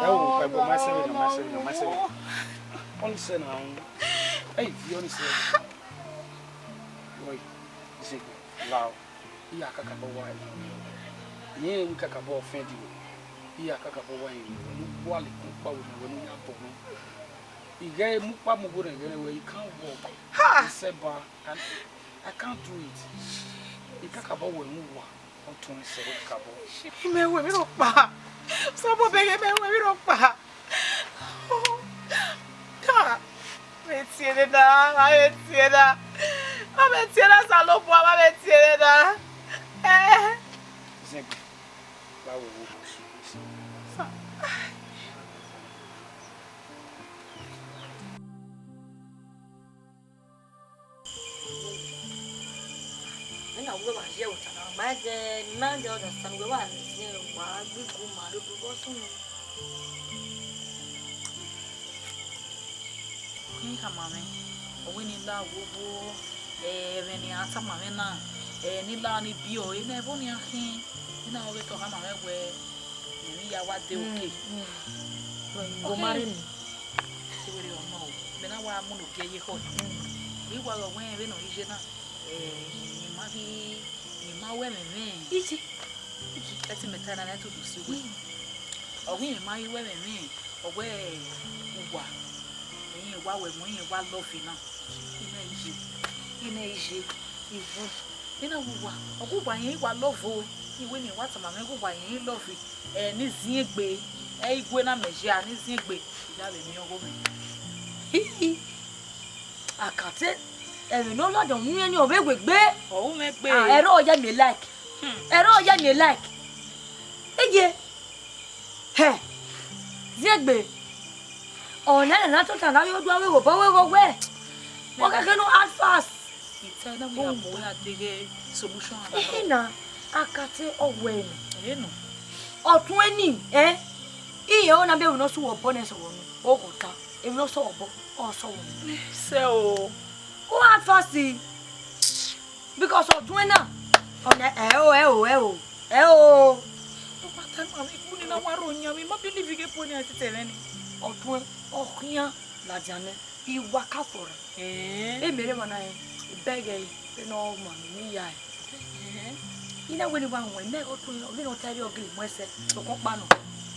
wo, kpaegbe, ọ ma sẹ vbe nọ, ọ ma sẹ vbe nọ, ọ ma sẹ vbe nọ. Ọni sẹ na, ẹ i viọ ni sẹ. Wẹ, Zegbe, la o. I ya kakabọ wa emwi. Irẹn wẹ I kakabọ offend wẹ. I ya kakabọ wa emwi. Wẹ ne u gualọ eke ọkpa vbe orhiọn ruẹ ne u ya bọ ruẹ. I ghẹ mu ukpa mu owa ne ẹghẹ ne wẹ, it can't work. Ha! Sẹ ba, I, I can't do it. I kakabọ wẹ ne uwa. Ọtuẹn sẹ vbe kakabọ. Imẹ wẹ emwi rhọkpa. Sọbọ bẹghe imẹ wẹ emwi rhọkpa. Da, vbe tie nena, a vbe tie na. A vbe tie na, Osanobua, a vbe tie nena. Eh. Zegbe, wa wo wo. Ena wẹ wa ye ẹvbo ta na, ma dẹ, ma dẹ understand wẹ wa zẹ wa gbe igu ma rre obọ sunu. Khin khama mwẹ, ọ wẹ ne I la wo wo, eh, ẹmwẹ ne iran tama mwẹ na, eh, ne I la ni biẹ ọre, ne ẹvbo nian khin, ne I na ghẹ tọ khama mwẹ wẹ, emwi ya wa de oke. Go marry me. Te wẹ rhie ọmọ o, mẹ na wa mu ne ogiẹ ye ekhọe. I wa ghe ọ wẹ rẹn vbene ọ ye na, eh, ne ima ghi, ne ima ru ẹmwẹ mwẹ. Iji, iji, ẹtin mẹ ta na, na tutu si uwẹ. Ọ wẹ ne ima ghi ru ẹmwẹ mwẹ, ọ wẹ uwa, irẹn wa wẹ ẹmwẹ, irẹn wa love na. I na ye, I na ye, I wu. I na wu uwa, ọ ghe uwa irẹn wa love o. I wẹ ne I wa tama mwẹ ghe uwa irẹn love. Ẹ ne I ziengbe, ẹ i gue na mẹ ya ne I ziengbe, I ya vbe miẹn ọghe mwẹ. Hihi. Akate, ẹmwẹ ne ọ lọdọ mwẹ ni ọ vbe wegbe. Ọ ru mwẹ gbe. Ah, ẹre ọ ya miẹn like. Hmm. Ẹre ọ ya miẹn like. Eye. Hẹ. Ziengbe. Ọna na tota na yo do avbe obọ wẹ gho wẹ. Ọ kẹkẹ no hard fast. Ita na mi abo ya deghe solution ana. Ehe na, Akate ọ wẹ ni. Eno. Ọtuẹn ni, eh? Iye ona be no su obọ ne so wonu. O ko ta. Emwi ne ọ sẹ obọ, ọ sẹ wonu. Sẹ o. Who hard fast? Because ọtuẹn na. Ọna, ẹ o, ẹ o, ẹ o. Ẹ o. Ọ wa ta ma mi kuni na wa ro yan mi, ma believe ke po ni a ti tẹlẹ ni. Ọtuẹn, ọ khian ladian nẹ, I wa ka fọrọ. Eh. E miẹn emwa na rẹn, I bẹghe ẹre, vbene ọ ma ne I ya ẹre. Eh. I na wẹ ne I wa ruẹn, mẹ ọtuẹn, vbene ọ ta ẹre ọ gele mu ẹsẹ, sokpan ọkpa nọ,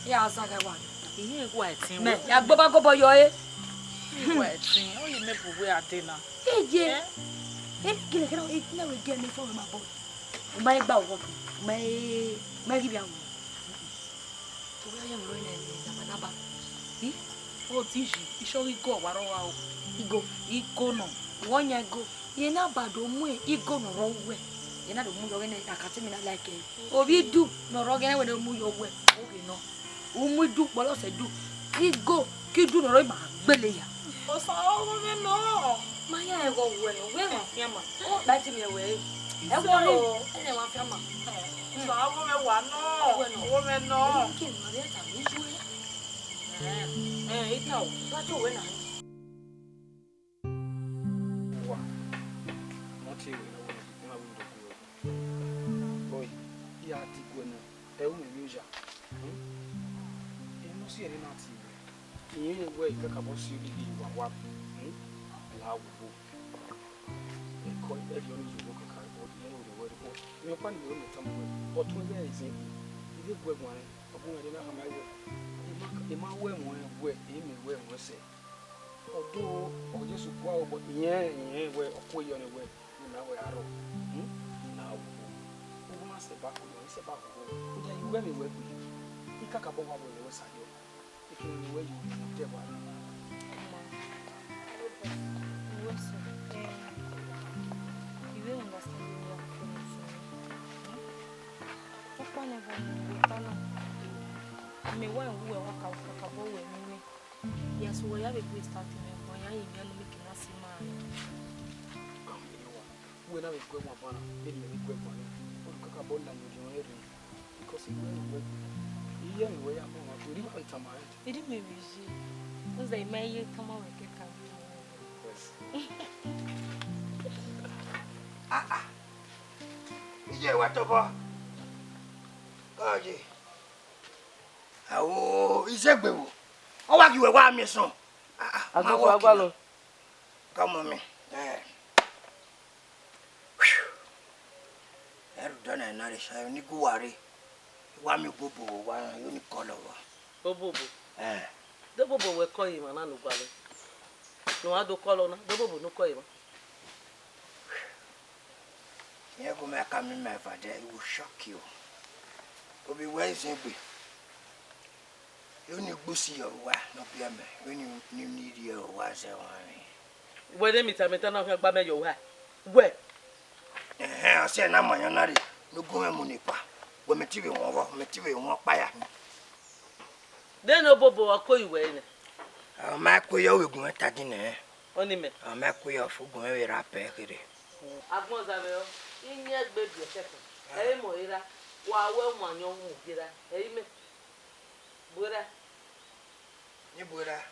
I ra zagha wa. Irẹn wa ẹtin mẹ, wẹ. Ya gbe ọba gobọ yọ ẹre. Irẹn wa ẹtin, ọ ye mẹ bu wẹ a dee na. Eye. Eh? E gele kẹrẹ, e na wẹ gele ne fọrọ ma bọ. U ma gba wọ, u ma, u ma ghi via wọ. Ovbi a ye mwẹ rre nẹ, labalaba. I? Ọ di yi, isọghe igo wa rrọọ o. Igo? Igo nọ. Wẹ ọ yan igo. Iye na ba do mu igo ne ọ rre uwẹ. Iye na do mu yọ vbene a ka te mi na like ẹre. Ovbi idu ne ọ rre ọghẹe wẹ ne ọ mu yọ uwẹ. Oghe nọ. U mu idu kpọlọ sẹ idu. Ke igo, ke idu ne ọ rre ma gbele ya. Osa ọghe mwẹ nọ. Ma ya ẹghẹ wẹ, wẹ ma fian ma. Ọ ba ti miẹn wẹ. Ẹ wọ re, ẹ wa fian ma. Sọ ọghe mwẹ wa nọ. Ọghe nọ. Ọghe mwẹ nọ. Ke ma vbe ta mi ju ẹ. Ẹ, ita o. Wa to wẹ na. Wa. Mo ti wẹ na wẹ na wẹ ndo ku. Boy, ya ti gu ẹmwẹ. Ẹ ru mwẹ vbe oya. Hmm? Emwi ne ọ si ẹre na ti wẹ. Irẹn wẹ I kakabọ si odighi ye uwa wa. Hmm? La wo. Ẹko ẹrriọ ni yọ kẹkan, ọ di ẹre wẹ ẹrẹkpo. Emwi ọkpa ni wẹ ne tama wẹ, ọtuẹn ghẹ zẹ egbe, I vbe gu ẹ guan rẹn, ọ gu mwẹ rre na khama wẹ, I ma, I ma wẹ ẹmwẹ wẹ, I mẹ wẹ ẹmwẹ sẹ. Ọdo, ọ Jesu kua obọ, irẹn, irẹn wẹ, ọ kue yọ nẹ wẹ, ne I na wẹ arrọọ, hmm? Na wo. Uwu na sẹ ba kue yọ, I sẹ ba wo. Rhunmwuda I wẹ ẹmwẹ wẹ gbe, I kakabọ wa wẹ ẹmwẹ wẹ sa yọ. Ekene ne uwẹ ye odẹ wa na. Ọma, wẹ sẹ, eh, I vbe understand your feelings. Ọkpa nẹ vbe ne uwẹ ta na. Mẹ wa wu wẹ wa ka, kakabọ wẹ ne uwẹ. Ya sẹ uwẹ ya vbe gu start mwẹ, wa ya ye mẹ ne mẹ ke na si ma. Uwẹ na vbe gu ẹmwẹ ban na, vbene imẹ vbe gu ẹmwẹ ban na, ọ do kakabọ la emwi orhiọn rre. Because I wẹ ne uwẹ, I ye ne uwẹ ya mu ọmwa, I ma vbe tama rẹn. Erriọ mẹ vbe ye, nzẹ I ma ye tama wẹ kẹkan. Yes. Ah, ah. Iye wa tobọ. Oye. Awo, izegbe wo. Ọ wa ghi wẹ wa miẹn sọn. Ah, ah, ma Agbọfọ wọ agbalo. Come on, me. Eh. Ẹ rhunmwuda ọna na rre sha, ne I gu uwa rre. I wa miẹn obobo vbe owa na, I yo ni kọlọ vbọ. Obobo? Eh. De obobo wẹ kọlọ emwa na ne u gualọ? Ne uwa do kọlọ na, de obobo ne u kọlọ emwa? Irẹn gu mẹ ka miẹn ima eva dẹ, I will shock you. Ovbi wẹ Izegbe. Vbene I gbe usi ye owa ne ọ biẹ mẹ, vbene I, ne I rhie owa zẹ ọmwa mwẹ. Wẹ ne mita mita na khian gba mẹ ye owa? Wẹ? Ẹhẹn, ọ sẹ na ma yan na rre, ne u gu mwẹ mu ne epa. Wẹ mẹ te vbe wọn vbọ, mẹ te vbe wọn ọkpa ya hin. De ne obobo ọ ko yi wẹ nẹ? Ọ ma ko yọ vbe gu mwẹ ta din nẹ. Ọni mẹ? Ọ ma ko yọ fo gu mwẹ vbe ra pẹ kherhe. Agbọn zẹ vbe ọ, I yan egbe biẹ kẹkan, ẹ i mọ era, wa wẹ ọmwa yan ọmwa gie ra, ẹ i mẹ. Buera. Ni buera.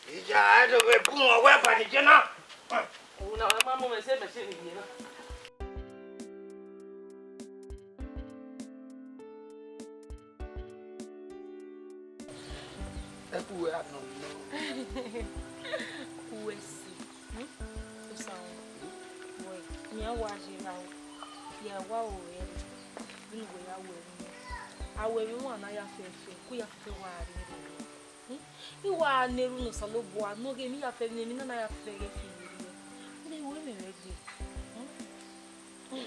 Ija, a do vbe bun ọwẹ banijẹ na. Una ma mu mẹ se machine ye na. Ẹ ku wẹ a nọ nọ. Ku wẹ si. Hmm? Osanmwẹ, wẹ, nian wa ye ra o, ya wa ro ẹre, vbene uwẹ ya ru ẹre nẹ. A ru ẹmwẹ wan ne a ya fẹfẹ, ku ya fẹfẹ wa rre ẹre. Hmm? I wa na erhunmwu ne Osanobua ne ọ ghe emwi ya fẹ, emwi ne emwi na na ya fẹ ghẹ fi vberriọ. Vbene I ru ẹmwẹ mwẹ gbe. Hmm?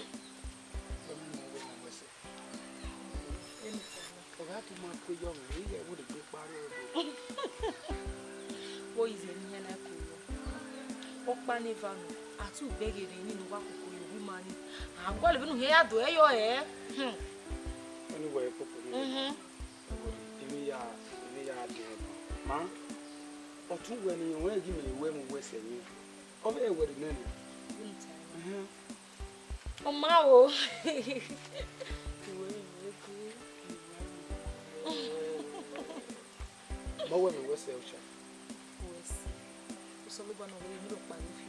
Ọ gha tu ma ku yọ mwẹ, I ghẹ vbe egbe kpa rre ẹvbo. Wo ize ne iran na ku yọ. Ọkpa ne eva nọ, a tu bẹghe rre emwi ne uwa koko ye ovbi ima ni. A gualọ vbene uhian ya do ẹre yọ ẹre. Hmm. Ọni wẹ koko ni. Mhm. Emwi ya, emwi ya dẹ ẹbọ. Ma, ọ tu wẹ ne irẹn wẹ ghi mẹ wẹ mu wẹ sẹ emwi. Ọ vbe wẹ rre nẹ nẹ. Vbene I ta. Mhm. Ọ ma o. Iwe, iwe, iwe. Ma wẹ mẹ wẹ sẹ ocha. Wẹ sẹ. Osanobua nọ wẹ emwi rhọkpa vbe fi.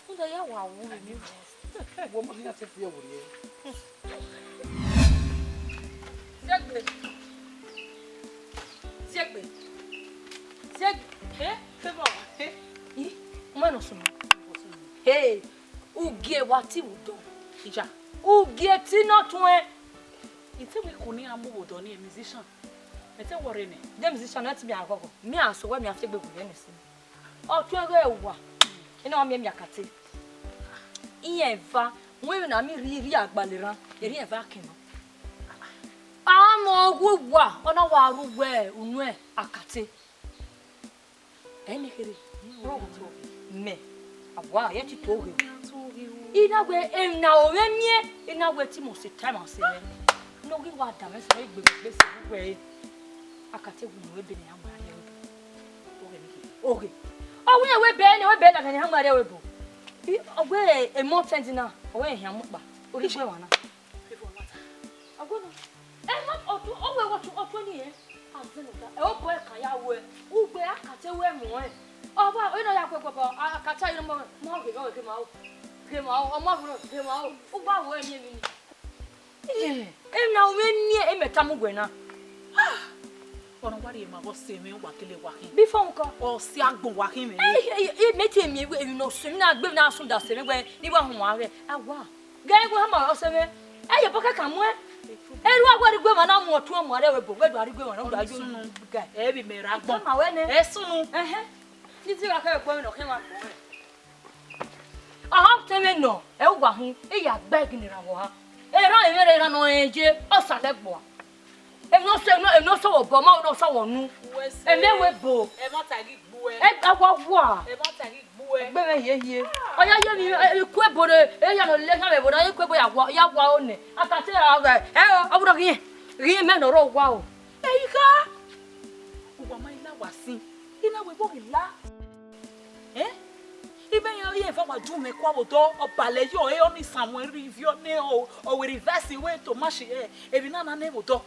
Rhunmwuda ya wa wu vbe emwi. Wẹ ma khian te fi ẹvbo rrie. Degbe. Ziegbe. Ziegbe. Eh, Favour. Eh. Ih, u ma nọ sunu. Hey, u gie wa ti vbe odọ. Ija. U gie ti nọ tuẹn. I te wẹ ko ne iran mu vbe odọ ni, musician. Mẹ te worry nẹ. De musician na ti mi aghọghọ. Mi a sẹ wẹ mi a fi egbe gbe vbe ẹmwẹ sin. Ọ tuẹn ghe uwa, ena ọ miẹn miẹn akate. Iran eva, wẹ na mi rhie rhie agbalẹ erhan, erha eva kẹn nọ. A mọ ọghe uwa, ọ na wa ru wẹ unu akate. Ẹ ne kherhe, mẹ, a wa, ẹ ti to ghe. I na wẹ, emwi ne a ru mwẹ miẹn, I na wẹ te must time a sẹ mwẹ. Ne ọ ghi wa da mwẹ sẹ, egbe egbe sẹ wẹ. Akate wu unu ebe ne a mu a rhie. Oghe. Ọ wẹ iran wẹ bẹẹ ne, wẹ bẹẹ ladian ne a mu a rre ẹvbo. I, ọ wẹ emọ tẹn di na, ọ wẹ ehian mu kpa. Orhigbe emwa na. Ọ wẹ na. Ẹ ma, ọ tu, ọ wẹ, ọ tu, ọ tu ni ẹ. A zẹ nọ ta. Ẹ, obọ ẹ kan ya wẹ. Ugbe akate wẹ mọ ẹ. Ọ wa, ọ nọ ya kue kpọkpọ, akate ayọ mọ, mọ ghe, ọ ghe ma o. Ghe ma o, ọ ma ghe, ghe ma o. U gba wẹ eni emwi ni. Emwi ne a ru mwẹ miẹn, emwi ne a tama uwẹ na. Ọna wa rhie ma vbe ọ sẹ mwẹ, wa kele wa khin. Before nko. Ọ si agbọn wa khin mwẹ. Ẹ, ẹ, ẹ, mẹ te miẹn emwi ne ọ sẹ mwẹ na, gbe na sunda sẹ mwẹ wẹ, ne I wa họn uwa ghẹ. A wa. Gẹ ẹre wẹ hama ọ sẹ mwẹ. Ẹ ye bọ kẹkan muẹn. Erha wẹ rhie gue emwa na mu ọtuẹn mu a rre ẹvbo, wẹ do a rhie gue emwa na, wẹ do a yo. Ẹ vbe mẹ rre agbọn. Ẹ sunu. Ẹhẹn. Ne I te gha kẹ ẹgbẹe ne ọ khẹ mwa agbọn rẹ. Ọha ọtẹn mwẹ nọ, ẹ uwa hin, I ya gbe ẹre gele erha vbe ọha. Erha mwẹ rre erha ne ọ rẹn ye, ọ sa lẹ ẹgbua. Emwi ne ọ sẹ, emwi ne ọ sẹ vbe obọ, ma ne ọ sẹ vbe unu. Emwi ẹvbo ebo. Ẹ ma ta ghi gbe uẹ. Ẹ gba wa wa. Ẹ ma ta ghi gbe uẹ. Egbe mwẹ hiehie. Ọ ya ye emwi, ẹ, iku ebo re, e ya nọ lele khian vbe ebo na, iku ebo ya wa, ya wa o nẹ. A ta te ra gha, ẹ o, ọ vbe ghi, ghi mẹ ne ọ rre owa o. Ẹ i kha. Uwa ma i la wa sin. I na wẹ vbọ ghi la. Eh? Imẹ iran rhie eva wa ju mwẹ kua vbe odọ, ọ balẹ yọ, ẹ, ọ ni Samuẹl rhie ivie ọnii, ọ, ọ wẹ rivẹsi wẹ Tomashi, ẹ, emwi na na nẹ vbe odọ.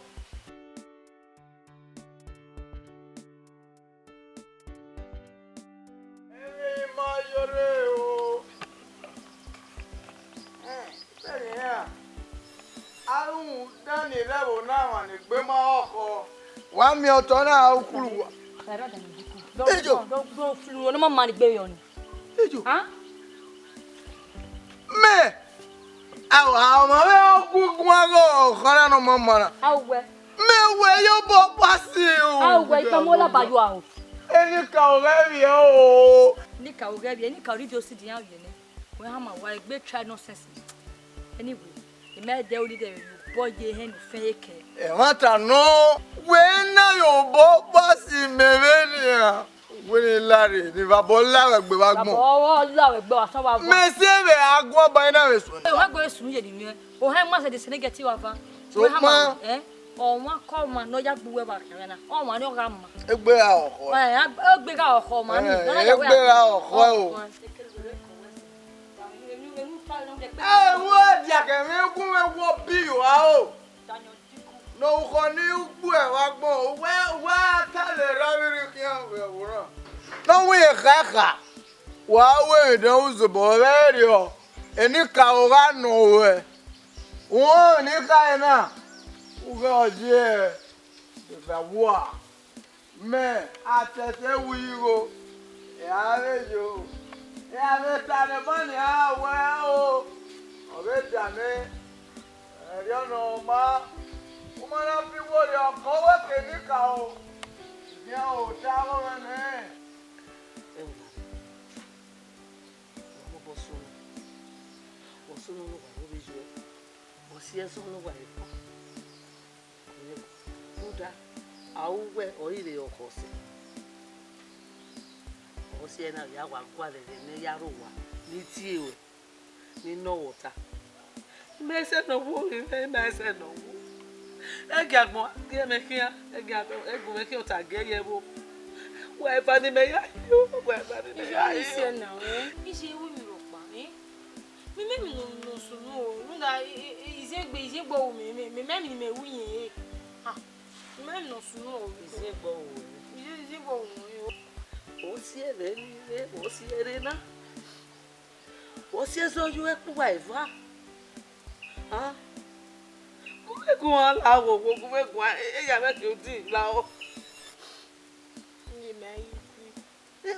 Emwi ma yọrre o. Eh, vbene iran, a rhunmwuda ne irẹvbo na mwa ne egbe ma ọkhọ. Wa miẹn otọ na, a ukhuru wa. Ejo. Do, do, do, flu, ne ọ ma ma ni gbe yọ ni. Ejo. Ah? Mẹ, a, a, ọmọ mwẹ ọ gu guan ghe ọkhọ na ne ọ ma ma na. A wẹ. Mẹ wẹ ye obọ kpa si o. A wẹ, ikpẹmọ la ba yo aro. Enikaro ghẹ vbiẹ o. Enikaro ghẹ vbiẹ, enikaro rhie idio si dian vbiẹ nẹ. Wẹ hama wa egbe try nonsense. Anyway, I ma dẹ uri dẹ vbe obọ ye ehẹn ne u fẹn ye kẹ. Ẹmwata nọ, wẹ na ye obọ kpa si mẹ vbenian. Wẹ ne I la rre, ne I vbe abọ la vbe egbe vbe agbọn. Abọ ọ la vbe egbe vbe asọn vbe agbọn. Mẹ si vbe agbọn ba na vbe sunu. Ohẹn gbe sunu ye ni mwẹ. Ohẹn ma sẹ de sẹ ne gẹti wa va. So wẹ hama, ma. Eh? Ọmwa ke ọmwa ne ọ ya gbe uwẹ vbe akhian na, ọmwa ni ọ gha ma. Egbe gha ọkhọ. Ẹ, egbe gha ọkhọ ma ni, ẹ, ọ na ya wẹ egbe gha ọkhọ o. Ẹ, wo dia kẹ mwẹ gu mwẹ wo bi yo a o. Ne ọkhọ ni ugbu ẹ wa gbọn, uwẹ, uwẹ a ta lẹ ra vbe rhie khian vbe ẹvbo na. Ne ọ wẹ kha kha, wa wẹ emwi ne u zobọ vbe rriọ, enikaro gha nọ ruẹ. Uhunmwu ne I khare na, u ghẹ ọ die eva vbua. Mẹ, a tẹtẹ wu igho, ẹ a vbe yo. Ẹ a vbe ta ne emọ nian wẹ o, ọ vbe da nẹ, ẹrriọ nọ ma, u ma na fi iwo rriọ, ọ wẹ ke enikaro, iran ota ọghe mwẹ nẹ. Ẹwẹn, wa mobọ sunu, wa sunu ne uwa vbe yuẹ, wa si ẹzọ ne uwa re kpa. Rhunmwuda, a ru wẹ ọre I rre ọkhọ sẹ. Ọ si ẹre na ya wa gualọ ẹghẹ ne I ya rre owa, ne I tie ruẹ, ne I nọ wẹ ọta. Mẹ sẹ ne ọ wu, mẹ ma sẹ ne ọ wu. Ẹgia agbọn gie mwẹ khian, ẹgia agbọn, ẹgia mwẹ khian ọta gie ye ẹvbo. Wa eva ne imẹ ya yo, wa eva ne imẹ ya yo. Iye na, eh? Iye ru mi rhọkpa, eh? Mẹ, mẹ, mẹ nọ, nọ sunu o, rhunmwuda, e, e, e, iziegbe, iziegbe ọvbehe mẹ, mẹ, mẹ, mẹ, mẹ ru irẹn re. Ah, mẹ, mẹ nọ sunu o. Iziegbe ọvbehe. Izie, iziegbe ọvbehe o. Ọ si ẹre ni re, ọ si ẹre na. Ọ si ẹzọ yo ẹkpo uwa eva. Ah. Gu mwẹ guan la wo, wo, gu mwẹ guan, e, e ya mwẹ ke odi la o.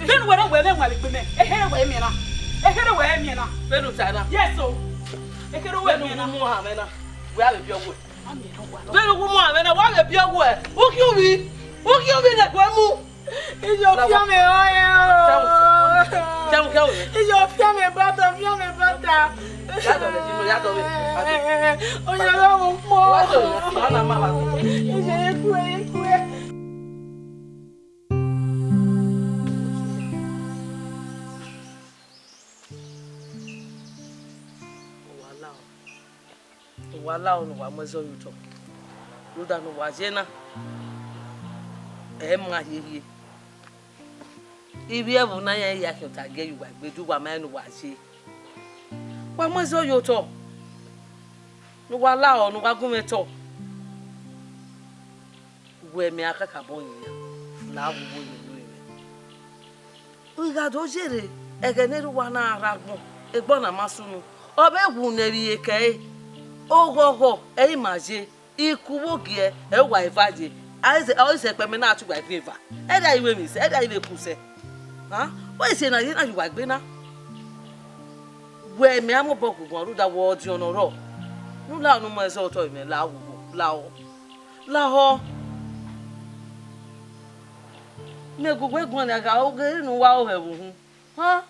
Vbene uwẹ rre wẹ mwẹ wanmwẹ egbe mẹ, ekherhe wẹ miẹn na. Ekherhe wẹ miẹn na. Vbene u ta na. Yes o. Ekherhe wẹ miẹn na. Vbene u mu ohan mwẹ na, wẹ a vbe biẹ ọghe. Vbene u mu ohan mwẹ na, wẹ a vbe biẹ ọghe. U khian ovbi, u khian ovbi ne ẹguẹ mu. Iye, ọ fian mwẹ ọnrẹn o. Kẹmu, kẹmu, kẹmu. Iye, ọ fian mwẹ bata, ọ fian mwẹ bata. Ya dọlẹ, ya dọlẹ. Oya, ya wo kpọ. Wa dọlẹ, ma na ma wa. Iye, ye kue, ye kue. Wa la o. Ne uwa lahọ ne uwa mu ẹzọ ye otọ, rhunmwuda ne uwa ye na, ẹ i ma hiehie. Ivbi ẹvbo na iran ya khian ọta gie ye uwa egbe, de uwa ma rẹn ne uwa ye. Wa mu ẹzọ ye otọ, ne uwa lahọ, ne uwa gu mwẹ otọ. Wẹ mẹ a kakabọ yin iran, la vbe uwu ye unu mwẹ. I gha do ye rre, ẹghẹ ne erha uwa na rre agbọn, egbe ọna ma sunu, ọ vbe wu ne ẹvbo iyeke ẹre, oghọghọ ẹre ima ye, ikuvbo giẹ, ẹ i wa eva ye, a i zẹ, ọ i zẹ ẹkpẹ mẹ na a te uwa egbe eva, ẹrria i vbe emwi sẹ, ẹrria i vbe ku sẹ. A, wẹ ise na ye na ye uwa egbe na. Wẹ mẹ a mu obọ guguan rhunmwuda wẹ ọdiọn ne ọ rrọọ, ne u lahọ ne u mu ẹzọ otọ mwẹ, lahọ, lahọ, lahọ. Mẹ gu wẹ guan nia gha oghe ne uwa ro hẹ vbe uhunmwu. Ha?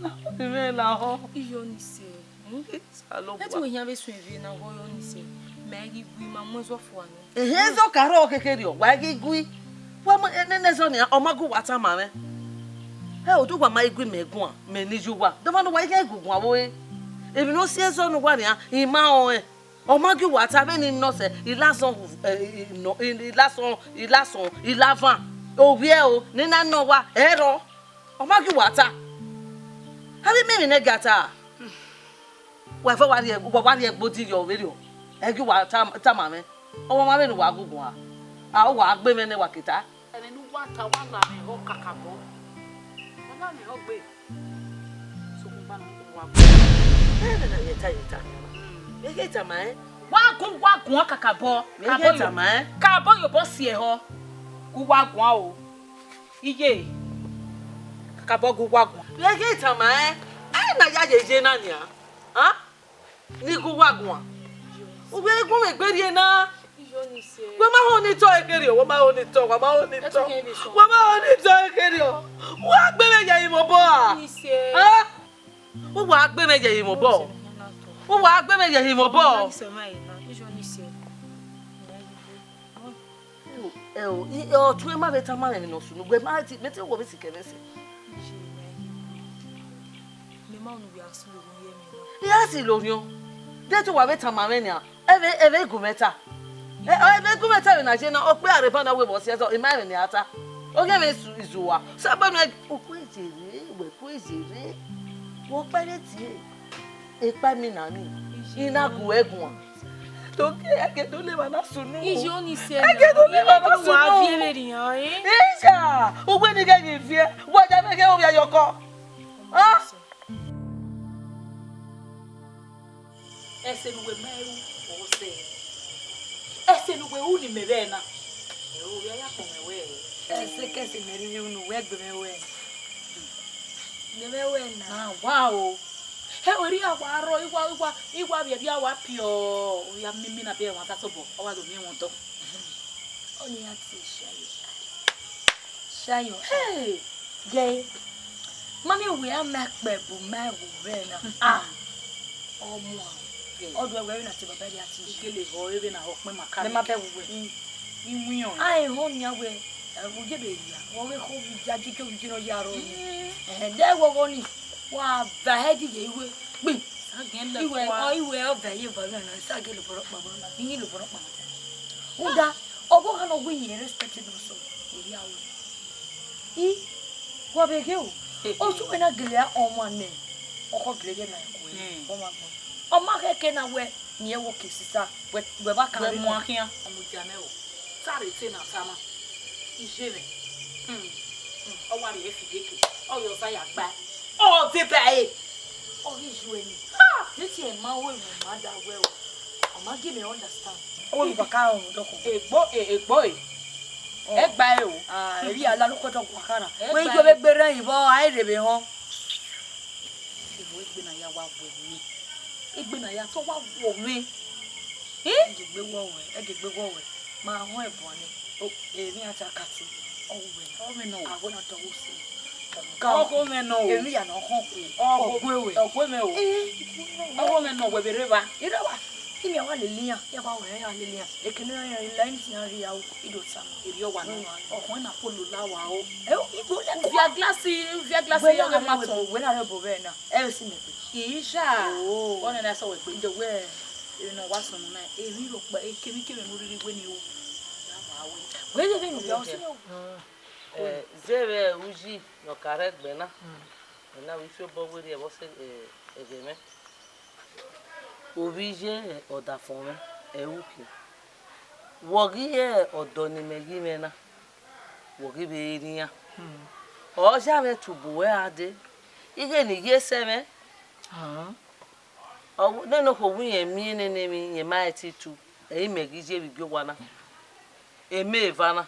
Lahọ, I mwẹ lahọ. Iye Ọnise, hmm? Osanobua. Ẹ te wẹ khian vbe suẹn ivie na, ọghe Ọnise, mẹ ghi gui ma mu ẹzọ fua nẹ. Ehe, ẹzọ ka rrọọ kherhe rriọ, wa ghi gui. Wa ma, ẹ, nene ẹzọ nia, ọ ma gu wa tama mwẹ. Ẹ, odẹ uwa ma i gui mẹ guan, mẹ ne I ye uwa. De ọmwa ne uwa i khian gu guan vbe ore? Emwi ne ọ si ẹzọ ne uwa nia, I ma rẹn ọnrẹn. Ọ ma gie uwa ta vbene I nọ sẹ, I la asọn, eh, I nọ, I la asọn, I la asọn, I la avan. Ovbi ẹro ne I na nọ uwa, ẹ rrọọ. Ọ ma gie uwa ta. Avbe imẹ emwi ne ẹ gia ta. Wa fẹ wa rhie, wa, wa rhie ẹgbodi yọ vberriọ. Ẹ gie uwa ta, tama mwẹ. Ọ wa ma vbene uwa gu guan. A, uwa gbe mwẹ nẹ wa ke ta. Ẹmwẹ ne uwa ta, wa la mwẹ ehọ kakabọ. Wa la mwẹ ehọ gbe. Sokpan ne uwa gu. Ẹ, na, na, ye ta, ye ta. Ye, ye ta ma, ẹ. Wa gu uwa guan kakabọ. Ye, ye ta ma, ẹ. Kabọ ye obọ si ehọ. Gu uwa guan o. Iye. Kakabọ gu uwa guan. Ye, ye ta ma, ẹ. Ẹ na ya ye ye na nia. A? Ne I gu uwa guan. Uwẹ gu mwẹ egbe rrie na. Wẹ ma ho ne I tọ ekherriọ, wẹ ma ho ne I tọ, wẹ ma ho ne I tọ. Wẹ ma ho ne I tọ ekherriọ. Wa gbe mwẹ ye ẹre vbe obọ ra? A? Uwa gbe mwẹ ye ẹre vbe obọ. Uwa gbe mwẹ ye ẹre vbe obọ. Ẹ o, ẹ o, i, ọtuẹn ma vbe tama mwẹ emwi ne ọ sunu, wẹ ma ti, mẹ te wo vbe sikẹ mwẹ sẹ. Mẹ ma unu wẹ a silo orhiọn ye mwẹ na. I gha silo orhiọn. De te uwa vbe tama mwẹ nia, ẹ vbe, ẹ vbe gu mwẹ ta. Ẹ, ẹ vbe gu mwẹ ta vbe na ye na, ọ kpe a rre eba na wẹ vbe ọ si ẹzọ, I ma rẹn emwi ne a ta. Ọ ghi mwẹ izu, izu uwa. Sẹ ebe nuẹn, u ku eje rre, wẹ ku eje rre. Wẹ ọkpa rre tie. Ekpa mi na ni, I na gu ẹ guan. To ke ẹgẹ do leva na sunu. Iye Ọnise, ẹgẹ do leva na sunu. Wa viẹ vberriọ, ẹ? Isha, uwẹ ni ghẹ ghi viẹ, wa ja mẹ ghẹ ovbi ayọkọ. Ah? Ẹse ne uwẹ ma ru, ọ sẹ. Ẹse ne uwẹ ru ni mẹ vbe na. Ẹ o, ya ya kpọ mẹ wẹ. Ẹse kẹse mẹ rhirhi unu, wẹ gbe mẹ wẹ. Gbe mẹ wẹ na. Na wa o. Ẹ, erriọ wa rrọọ, I wa, I wa, I wa vbiẹ vbiẹ, a wa piọ, ọ ya mimi na biẹ ẹmwata tobọ, ọ wa do miẹn ẹmwẹ otọ. Ọni ya tie Shayo. Shayo. Hey! Gẹ, ma miẹn wẹ a ma kpẹ bu ma ẹvbo vbe na. Ah. Ọmọ. Ọdọ ẹwẹ na te baba dia ti. Gele họ eve na họ kpẹ ma ka. Mẹ ma bẹ wu wẹ. I, I wian. A, ehọ nia wẹ, ẹ, wo je be ya. Wo ghe kho ya ji ke wo ji nọ ya rọ. Mm. Ẹhẹn, de wo gho ni. Wa va hẹ di ye iwe. Kpi. Iwe, ọ, iwe ọ vẹ ye va na, sa gele bọrọ kpa bọrọ. Iyin lo bọrọ kpa. Uda, ọgọ kha nọ wẹ iyin respect nọ sọ. Eri awe. I, wa vbe ghe o. Otu wẹ na gele a ọmwa nẹ, ọ khọ gele ye na ẹko ẹre, ọmwa gbọn. Ọ ma khẹke na wẹ, ne irẹn wo ke sisa, wẹ, wẹ ba kan wẹ mu akhian. Ọmọ dia mẹ o, sare te na tama, iye mwẹ. Hmm, hmm, ọ wa rhie fi yeke, ọ yọ ọza ya gba, ọ deba ẹre. Ọ ghi ju ẹre ni. Ah! Ne te ma ho emwi ma da wẹ o, ọ ma give me understand. Ọ wẹ mu kaka ọhun dọkọ. Egbo, e, egbo, e. Ẹ gba ẹre o. Ah, erriọ a la ne ukpẹdẹ ọguan kha na. Ẹ gba ẹre. Wẹ i ghẹ vbe gbe rẹn vbọ, a i rhe vbe họn. Ebo egbe na ya wa wẹ mwẹ. Egbe na ya tọ wa wọ mwẹ. Eh? Ẹ ghi gbe wọ wẹ, ẹ ghi gbe wọ wẹ. Ma họn ẹbọ nẹ. O, emwi a ta ka tu. Ọ wẹ. Ọ mwẹ nọ. A wẹ na tọ wo si. Ọgho mwẹ nọ o. Emwi ya nọ họn ku. Ọgho, ọgho mwẹ o. Eh. Ọgho mwẹ nọ wẹ vbe rre evba. Ira wa. Imi a wa lele iran, ya wa wẹ ya lele iran. Ekene iran ya la imi si iran rhie aro, I do tama. Erriọ wa nọ. Ọkhọn na polo la wa o. Ẹ o, igbo lẹ. Via glass, via glass, wẹ ya na ma rẹ tọn. Wẹ na rẹ obọ vbe na. Ẹ si mẹ gbe. Isha. Oh. Ọ nana sẹ wẹ gbe. Ndo wẹ, emwi ne ọ wa sunu na, emwi rhọkpa, ekemwi kemwi ne u rhirhi wẹ ni o. Ya wa wẹ. Wẹ ye vbe inu ya o si o. Eh, zẹ vbe uyi ne ọ ka rre ẹgbẹ na. Ena vbe fi obọ werriẹ vbe ọ sẹ, eh, ẹghẹ mwẹ. Ovbi iye ọdafẹn mwẹ, ẹ ru khin. Wẹ ọ ghi re ọdọ ne imẹ ghi mwẹ na, wẹ ọ ghi vbe re iran. Ọ ya mwẹ tubu wẹ a dee, ighẹ ne I ye sẹ mwẹ. Ọ wẹ nene okhuo wẹ irẹn miẹn nene emwi, irẹn ma rẹn te tu, ẹ i mẹ ghi ye vbe igie owa na. Emẹ eva na,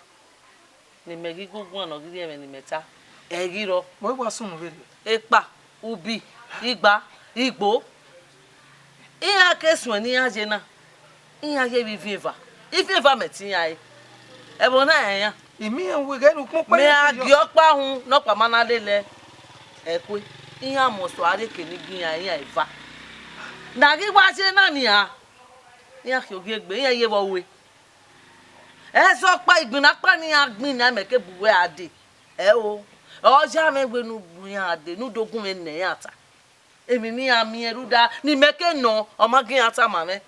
ne imẹ ghi gu guan ne ọ ghi rhie ẹmwẹ ne imẹ ta, ẹ i ghi rrọọ. Wẹ wa sunu vberriọ. Ekpa, ubi, igba, igbo. Iran ke suẹn ne iran ye na, iran ye vbe iviẹn eva. Iviẹn eva mẹ te iran re. Ẹvbo na rẹn iran. I miẹn wẹ ighẹ ne ukpọn kpa mẹ iran a gie ọkpa uhunmwu ne ọkpa ma na lele ẹkue. Iran must a rhie eke ne I gie iran, iran eva. Ne a ghi wa ye na nian, iran khie ogiegbe, iran ye vbe ọvbehe. Ẹzọ ọkpa, igbinna ọkpa ne iran gbinna, mẹ ke bu uwẹ a dee. Ẹ o, ọ ya mwẹ wẹ ne u bu iran dee, ne u do gu mwẹ nẹ iran ta. Emwi ne iran miẹn rhunmwuda ne imẹ ke nọ, ọ ma gie iran tama mwẹ.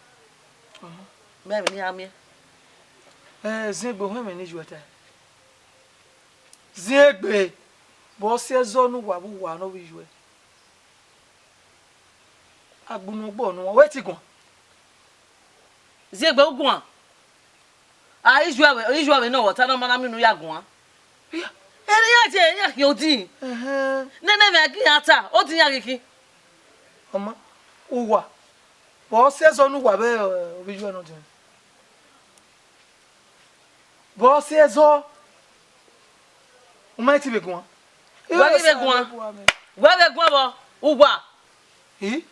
Mẹ emwi ne iran miẹn. Ẹ, ziengbe, uhẹn mwẹ ne I yuẹ ta. Ziengbe, vbe ọ si ẹzọ ne uwa vbe uwa ne ọ vbe yuẹ. Agbọn ọgbọ ne uwa, wẹ te guan. Ziengbe, u guan. A, ijuẹ vbe, ijuẹ vbe ne ọ vbe ọta ne ọ ma na miẹn unu ya guan. Erha iran je, iran khian odin. Ẹhẹn. Nene mwẹ a gi iran ta, odin iran ghi khin. Ọ ma, uwa, vbe ọ si ẹzọ ne uwa vbe, eh, ovbi ijuẹ nọ diọn. Vbe ọ si ẹzọ, u ma i te vbe guan. Wẹ ghi vbe guan? Wẹ vbe guan vbọ? Uwa. I?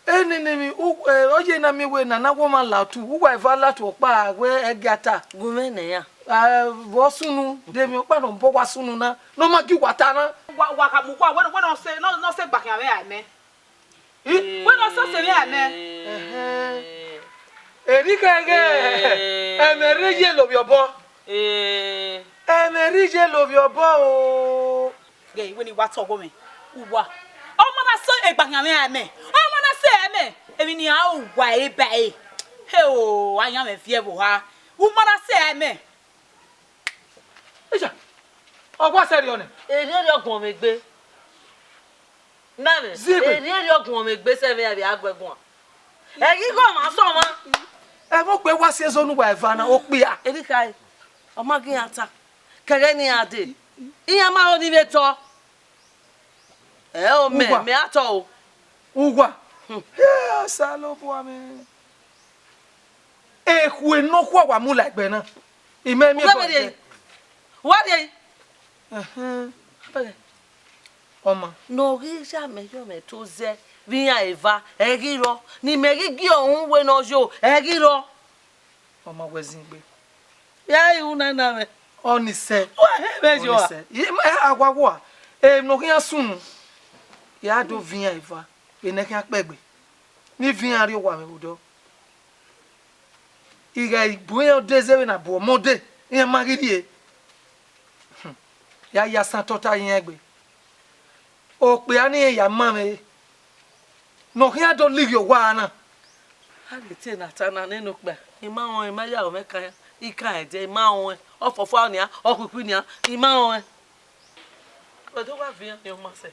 Enene emwi, u, eh, ọ ye na miẹn wẹ nana wẹ ọmwa la otu, uwa eva la otu ọkpa wẹ ẹgiata. Gu mwẹ nẹ iran. Ah, vbe ọ sunu, de emwi ọkpa ne ọ bọ wa sunu na, ne ọ ma gie uwa ta na. Wa, wa khama uwa, wẹ, wẹ ne ọ sẹ, ne ọ, ne ọ sẹ gba khian mwẹ a mẹ. I? Wẹ ne ọ sẹ ọse mwẹ a mẹ. Ẹhẹn. Erriọ ighẹ, ẹmwẹ rre ye lovbiẹ obọ. Ẹmwẹ rre ye lovbiẹ obọ o. Ghe, wẹ ne I wa tọ ọghe mwẹ, uwa. Ọ ma na sẹ egba khian mwẹ a mẹ. Ọ ma na sẹ a mẹ. Emwi ne iran ru uwa eba ẹre. He o, ayan mwẹ viẹ vbe oha. U ma na sẹ a mẹ. Eya, ọ wa sẹ rriọ nẹ. Erriọ erriọ guan mwẹ egbe. Na mwẹ, zigbe. Erriọ erriọ guan mwẹ egbe sẹ mwẹ a vbe a guẹ guan. Ẹ ghi ghe ọmwa sẹ ọmwa. Ẹmwẹ okpia wa si ẹzọ ne uwa eva na, okpia. Erriọ khare, ọ ma gie iran ta. Kẹghẹ ne iran dee, iran ma ho ni vbe tọ. Ẹ o, mẹ, uwa. Mẹ a tọ o. Uwa. Hmm. He, Osanobua mwẹ. Ekhue nọkhua wa mu la egbe na. Imẹ miẹn uwa bọ rrie. Uwa rrie. Ẹhẹn. Abẹgẹ. Ọma. Ne ọ ghi ya mẹ yọ mẹ to zẹ vbe iran eva, ẹ ghi rrọọ. Ne imẹ ghi gie ọhun wẹ ne ọ yo, ẹ ghi rrọọ. Ọma wẹ zin gbe. Ya ru na na mwẹ. Ọni sẹ. Wa he mwẹ yo a. Ọni sẹ. Ye ma a wa wa. E no khian sunu. Ya do vian eva. Vbe ne khian kpẹgbe. Ni vian rrie owa mwẹ vbe odọ. Ighe ibu iran de zẹ vbe na bu ọmọ de. Iran ma ghi rrie. Hmm. Ya ya san tota iran egbe. Okpia ni ya ma mwẹ. Ne ọ khian do lighi owa na. A ghi tie ne a ta na nene okpia, I ma rẹn, I ma ya mwẹ kan, I kan ẹdẹ, I ma rẹn. Ọ fọfọ nian, ọ khuikhui nian, I ma rẹn. Wẹ do wa viọ ne ọ ma sẹ.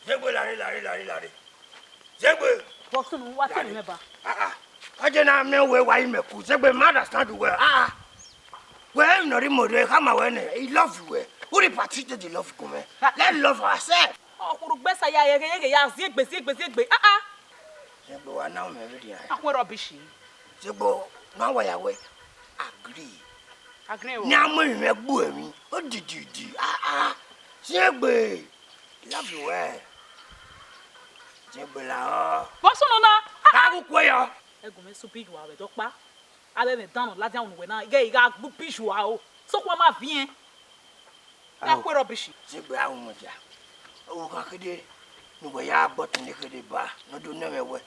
Zegbe lare, lare, lare, lare. Zegbe. Bọ sunu, wa te mwẹ ba. Ah, ah. Ọ je na miẹn wẹ wa imẹ ku, Zegbe, ma understand wẹ. Ah, ah. Wẹ emwi ne ọ rhie mẹ orhiọn, khama wẹ nẹ, I love you wẹ. Who the party take the love gun mwẹ? Let's love ourselves. Ọkpurugbe sa ya yeghe yeghe ya ziegbe ziegbe ziegbe. Ah ah. Egbe wa na mwẹ vbe dia. Akhun rubbish. Segbo na wa ya wẹ agree. Agree o. Ne a mu emwi mwẹ gbe emwi. Odididi. Ah ah. Ziegbe. Love you well. Ziegbe la ọ. Bọ sunu na. Ah ah. Ka gu kue yọ. Ẹgun mwẹ sẹ ubi yu avbe dọkpa. Avbe ẹmwẹ dan nọ ladian unu wẹ na, ighẹ I gha gbe ubi yu aro. Sokpan ma viẹn. Ya kue rubbish. Ziegbe a ru mudia. Ọvbokhan khede ne uwẹ ya gbọtun ne khede ba, ne ọ do nọ mwẹ wẹ,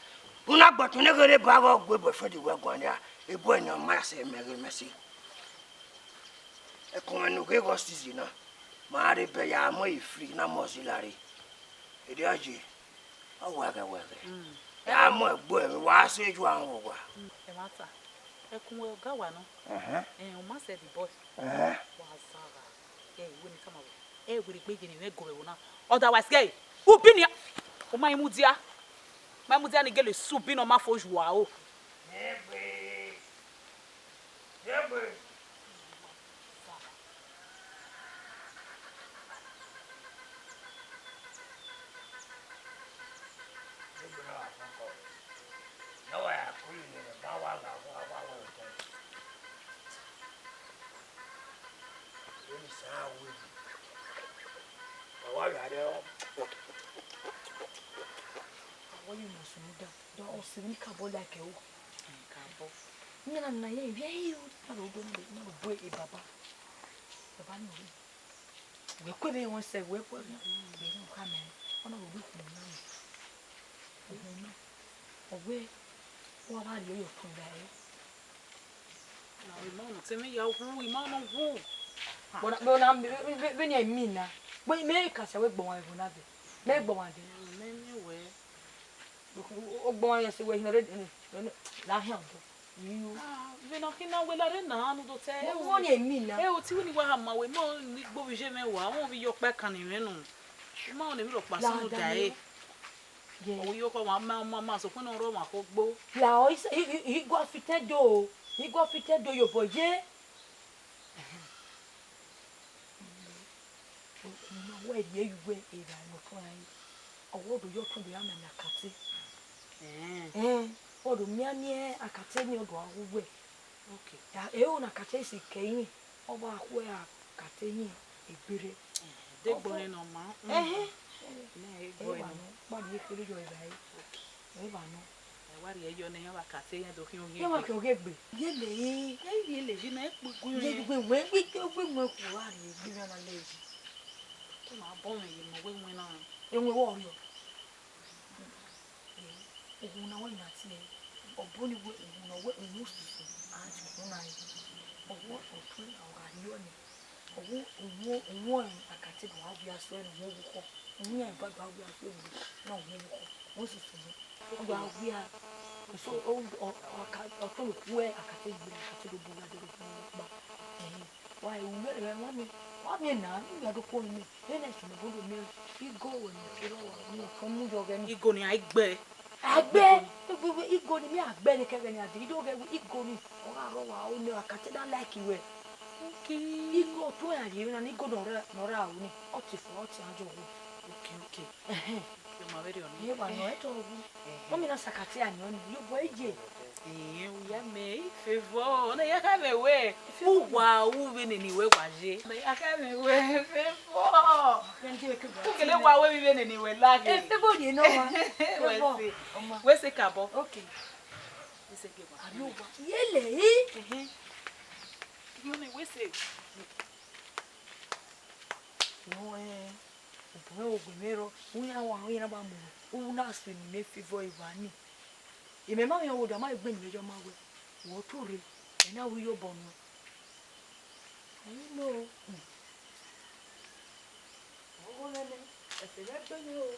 u na gbọtun ne khede ba ghe ọ gu boyfriend wẹ guan nia, e boy ne ọ ma sẹ mẹ ghe mẹ se. Ẹkun mwẹ ne u ghe ghe season na, ma rhe bẹ ya mu ẹre free na mu ọzila rre. Erriọ ye, ọ wa ghẹ wẹ ghẹ. Mm. Ya mu ẹgbu ẹmwẹ, wa sẹ ju ahọn owa. Mm, ẹmwata. Ẹkun wẹ ọga wa nọ. Ẹhẹn. Ẹn, u ma sẹ the boy. Ẹhẹn. Wa zagha. Ẹ, iwe ne I tama wẹ. Ẹ, wẹ rhie egbe ye ne mwẹ go vbe ẹvbo na. Otherwise, gẹ, ubi nia. U ma i mudia. Ma i mudia ne I gele sẹ ubi ne ọ ma fo yu aro. Egbe. Egbe. Wa ya mu sunu da, do ọ sẹ vbene I ka bọ like ẹre o. Ka bọ. Iran na na ye ivbi ẹre o, na ro do na ro bu e baba. Baba ni o. Wẹ kue vbe wọn sẹ, wẹ kue vbe wọn kha mẹ, ọ na ro do khumu na mẹ. Khumu na. Ọ wẹ, ọ wa rhie ye ọtẹn ra ẹre. Na, ima nọ te mwẹ ya wu, ima nọ wu. Bona, bona, vbene I miẹn na. Vbe mẹ ka sẹ wẹ gbọmwa ẹvbo na dẹ. Mẹ gbọmwa dẹ. Mẹ miẹn wẹ. Ogbọmwa yẹn sẹ wẹ hin ọre, la hian ọdọ. Iyo. Ah, vbene ọ khin na wẹ la rre na, ne u do te. Mo wọ ne emi na. Ẹ, oti wẹ ne I wa ha ma wẹ, ma ni gbe ovbi iye mwẹ wa, wọn vbe ye ọkpa kan ne mwẹ nọ. Ma ọnii vbe rhọkpa sunu da ẹre. Ye. Ọ wẹ yọ kọ ma, ma, ma, ma, sokpan ne ọ rre ọmwa kọ gbo. La ọ, i, i, i, i gua fitẹ do, i gua fitẹ do ye obọ ye. Ọ wẹ rhie ye uwẹ evba ne ọ tọn ra re. Ọ wẹ ọ do ye ọtẹn do ya mianmian akate. Ẹn. Ẹn, ọ do mianmian akate ni ọ do gha wu uwẹ. Ok. Ya, ẹro ne akate si kẹ irin, ọ wa khuẹ akate irin egberre. Ẹn, de gbọnrẹn ne ọ ma. Ẹhẹn. Nẹ, e gbọnrẹn nọ. Evba nọ, gba rhie kherhe yọ evba re. Ok. Evba nọ. Ẹ wa rhie yọ ne iran vbe akate iran do khian oghian. Iran vbe khian oghian egbe. Yele, ẹ i yele yi na, ẹ kpe gu iran. Yele gu iran, gu iran, gu iran khuo gha rhie egbe iran na lẹ yi. Te ma bọ mwẹ ye ne ọ wẹ iwẹn na. Iwẹn wẹ ọ rriọ. Uhunmwu na wẹ na tie, ọ bọ ni wẹ uhunmwu na wẹ uhunmwu osusu, a ti kunu na re. Ọ wẹ ọtuẹn na ọ gha rriọ ni. Ọ wẹ uhunmwu, uhunmwu akate ne ọ wa wia suẹn ne uhunmwu vbe ukhọ. Uhunmwu iran eva do wa wia suẹn vbe na uhunmwu vbe ukhọ. Uhunmwu osusu nọ. Ọ gha wia, so, ọ, ọ, ọ ka, ọ tọn vbe khuẹ akate gbe, akate do bu ya dede kpa. Ẹhẹn. Wa ru wẹ, wa miẹn, wa miẹn na, ne I do khuo ne imẹ. Vbene ẹsẹ ne ọ do miẹn, igo wẹ ne ọ kere ọwa, ne ọ tọn mu yọ ọghẹ ni. Igo ni a i gbe. A gbe, igo ni mẹ a gbe ne kẹghẹ ni a dee, I do ghẹ wẹ igo ni, ọ gha rre ọwa, ọ ne akate da like wẹ. Ok. Igo ọtuẹn a rhie emwi na, ne igo ne ọ rre, ne ọ rre aro ni, ọ tie fo, ọ tie anjọ wo. Ok, ok. Ẹhẹn. Ke ma vberriọ ni. Iye wa nọ, ẹ tọ wu. Ẹhẹn. Mọmi na sakate a niọn ni, yo bọ iye. Ẹhẹn, u ya mẹ, Favor, ọ na ya khama mwẹ wẹ, u wa ru vbene ne I wẹ wa ye. Ọ na ya khama mwẹ wẹ, Favor. Kẹnẹ ke ke ba. U kele wa ru emwi vbene ne I wẹ la ghe. Ẹ, Favor rhie nọ wa. Wẹ Favor, se. Ọma. Wẹ se kabọ. Ok. Wẹ se ke wa. Àbí o wa. Yele, ẹ? Ẹhẹn. Yo ne wẹ se. No, ẹ. Obọ mwẹ, ogue mwẹ rrọọ, u ya wa, u ya na wa mu, u na sẹ ne imẹ Favor evba ni. Imẹ ma miẹn ọvbokhan, ma egbe ne imẹ yọ ma wẹ, wẹ ọ to rre, ẹ na ru iyobọ nuẹn. Ẹ i no. Hmm. Ọghe nene, ẹse mwẹ gbe nẹ o.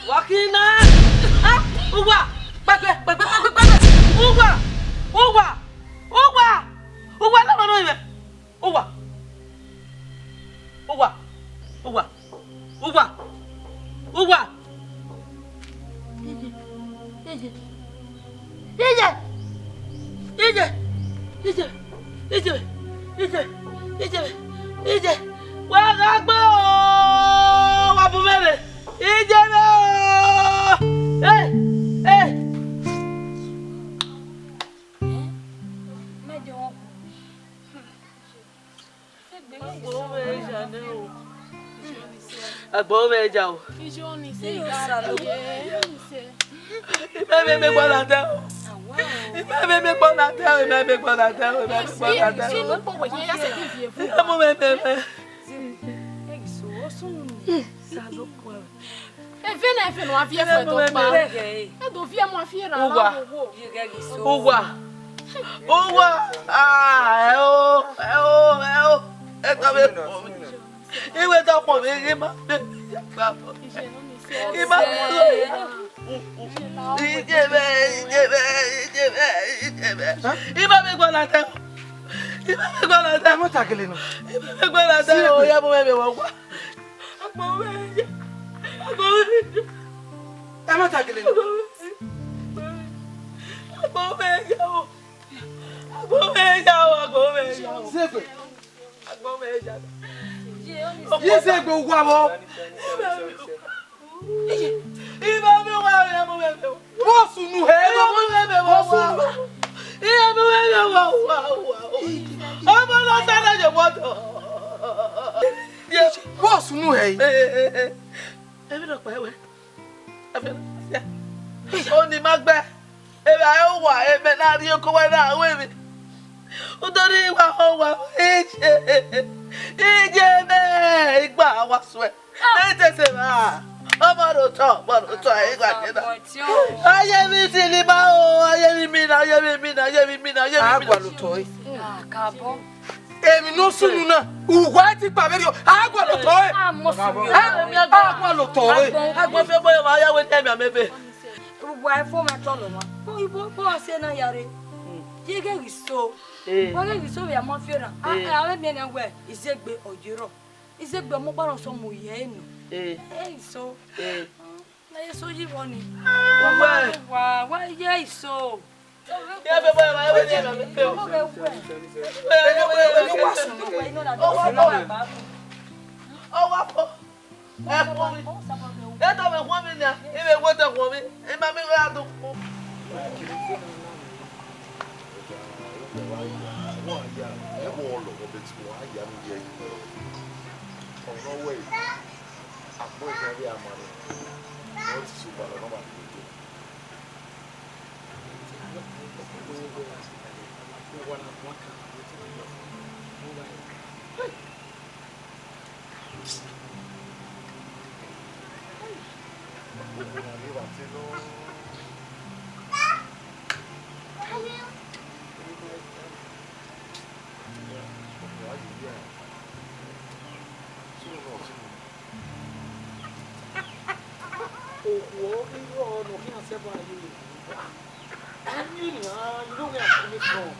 Wa khin na. Ah, uwa. Kpẹkpẹ, kpẹkpẹ, kpẹkpẹ, kpẹkpẹ. Uwa. Uwa. Uwa. Uwa, na ma nọ mwẹ. Uwa. Uwa. Uwa. Uwa. Uwa. Ije. Ije. Ije. Ije. Ije. Ije. Wa gha gbe o. Wa bu mwẹ rre. Ije mwẹ o. Hey. Hey. Agbọn mwẹ ya o. Imẹ vbe miẹn egbe ọna dẹ o. Imẹ vbe miẹn egbe ọna dẹ o. Imẹ vbe miẹn egbe ọna dẹ o. Imẹ vbe miẹn egbe ọna dẹ o. Imẹ mu mwẹ mẹ mẹ. Ẹvẹn na ẹvẹn ne a viẹ fẹ dọkpa. Ẹ do viẹ mu a fi ra. Uwa. Uwa. Uwa. Ah, ẹ o, ẹ o, ẹ o. Ẹ tọ vbe kpọ mi. Iwe tọ kpọ mi, I ma be ya gba bọ. I ma be. Ije mwẹ, ije mwẹ, ije mwẹ, ije mwẹ. I ma be gba na tẹ. I ma be gba na tẹ. Ẹ ma ta gele nọ. I ma be gba na tẹ. O ya mu mwẹ vbe wa. Agbọn mwẹ ya. Agbọn mwẹ ya. Ẹ ma ta gele nọ. Agbọn mwẹ ya o. Agbọn mwẹ ya o, agbọn mwẹ ya o. Zegbe. Agbọn mwẹ ya. Ye zegbe uwa vbọ. Imẹ vbe wa, imẹ vbe wa. Vbọ sunu hẹ? Imẹ vbe wa, imẹ vbe wa. Imẹ vbe wa, wa, wa, wa. Ọmọ na ta na ye mọtọ. Vbọ sunu hẹ? Emwi nọkpa wẹ. Oni ma gbẹ. Evba ẹ uwa, emẹ na rhie oko uwa na ru emwi. U do rhie uwa họn uwa, ije, ije mwẹ, igba wa suẹ. Ne I te sẹ evba, ọmọ rẹ otọ, ọmọ rẹ otọ, igba ke na. Aye emwi silima o, aye emwi mina, aye emwi mina, aye emwi mina, aye emwi mina. A gualọ otọ ẹre. Emwi ne ọ sunu na, uwa i ti kpa vberriọ, a gualọ otọ ẹre. A gualọ otọ ẹre. Agbọn fẹ bọyọ ma ya wẹ ne ẹmwẹ amẹ vbe. Uwa i fo mwẹ tọlọ mwa. Bo ibo bo a sẹ na ya rre. Ye ghẹ ghi so. Eh. Wa ghẹ ghi so vbe a ma fi ra. A Eh. a vbe miẹn nẹ wẹ izegbe ọ ye rrọọ. Izegbe ọmọ ọkpa nọ sọ mu ye enu. Eh. Eh, so. Eh. Na ye so yi vbọ ni. Uwa. Wa wa ye so. Ye vbe bọ ma vbe ni ma vbe o. Ọmọ ghẹ wẹ. Eni wa sunu. Ọ wa fọ. Ẹ khuọnmwi. Ẹ tọ mwẹ khuọnmwi nia, I vbe wẹ otọ khuọnmwi, I ma miẹn gha do khuọn. Okhuo igho ne ọ khian sẹ ẹbọ a ye. Ini nian, you know where I'm coming from.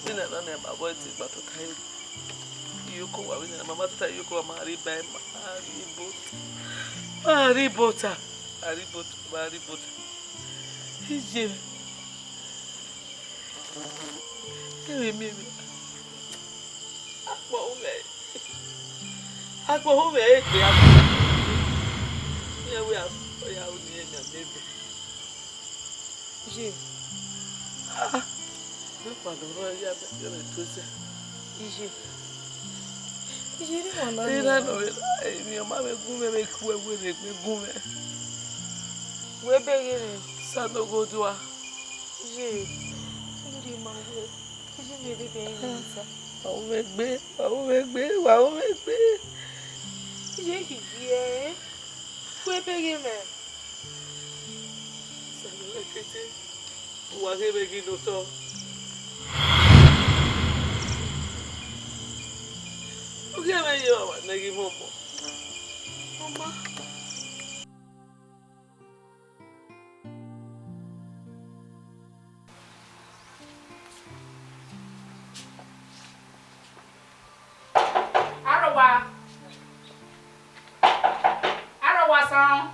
Vbene nọ ne ma vbe ẹtin gba tota ẹre, iyoko wa vbene ma ma tota iyoko wa ma rhie ba ma rhie bota, ma rhie bota, ma rhie bota, ma rhie bota. Iye, ẹmwẹ miẹn mwẹ, akpọ hu mwẹ, akpọ hu mwẹ egbe, akpọ hu mwẹ, iran wẹ a ya ru ni ẹmwẹ amẹ vbe. Iye. Ah, me kpa do rọ ya me, ya me tuẹ sẹ. Iye. Iye, ne wa na ira nọ vbe, emwi ọ ma vbe gun mwẹ, vbe ku ẹwe ne egbe gun mwẹ. Wẹ bẹghe rẹ. Sa no gho dua. Iye. Iye ma wẹ. Iye, iye, iye, iye, iye, sa. Wa ru mwẹ egbe, wa ru mwẹ egbe, wa ru mwẹ egbe. Iye, iye. Wẹ bẹghe mwẹ. Uwa ghe mwẹ ghi ne otọ. Ọ ghe mwẹ ye ọmwa ne ghi mọ ọmọ. Ọma. Arowa. Arowa san.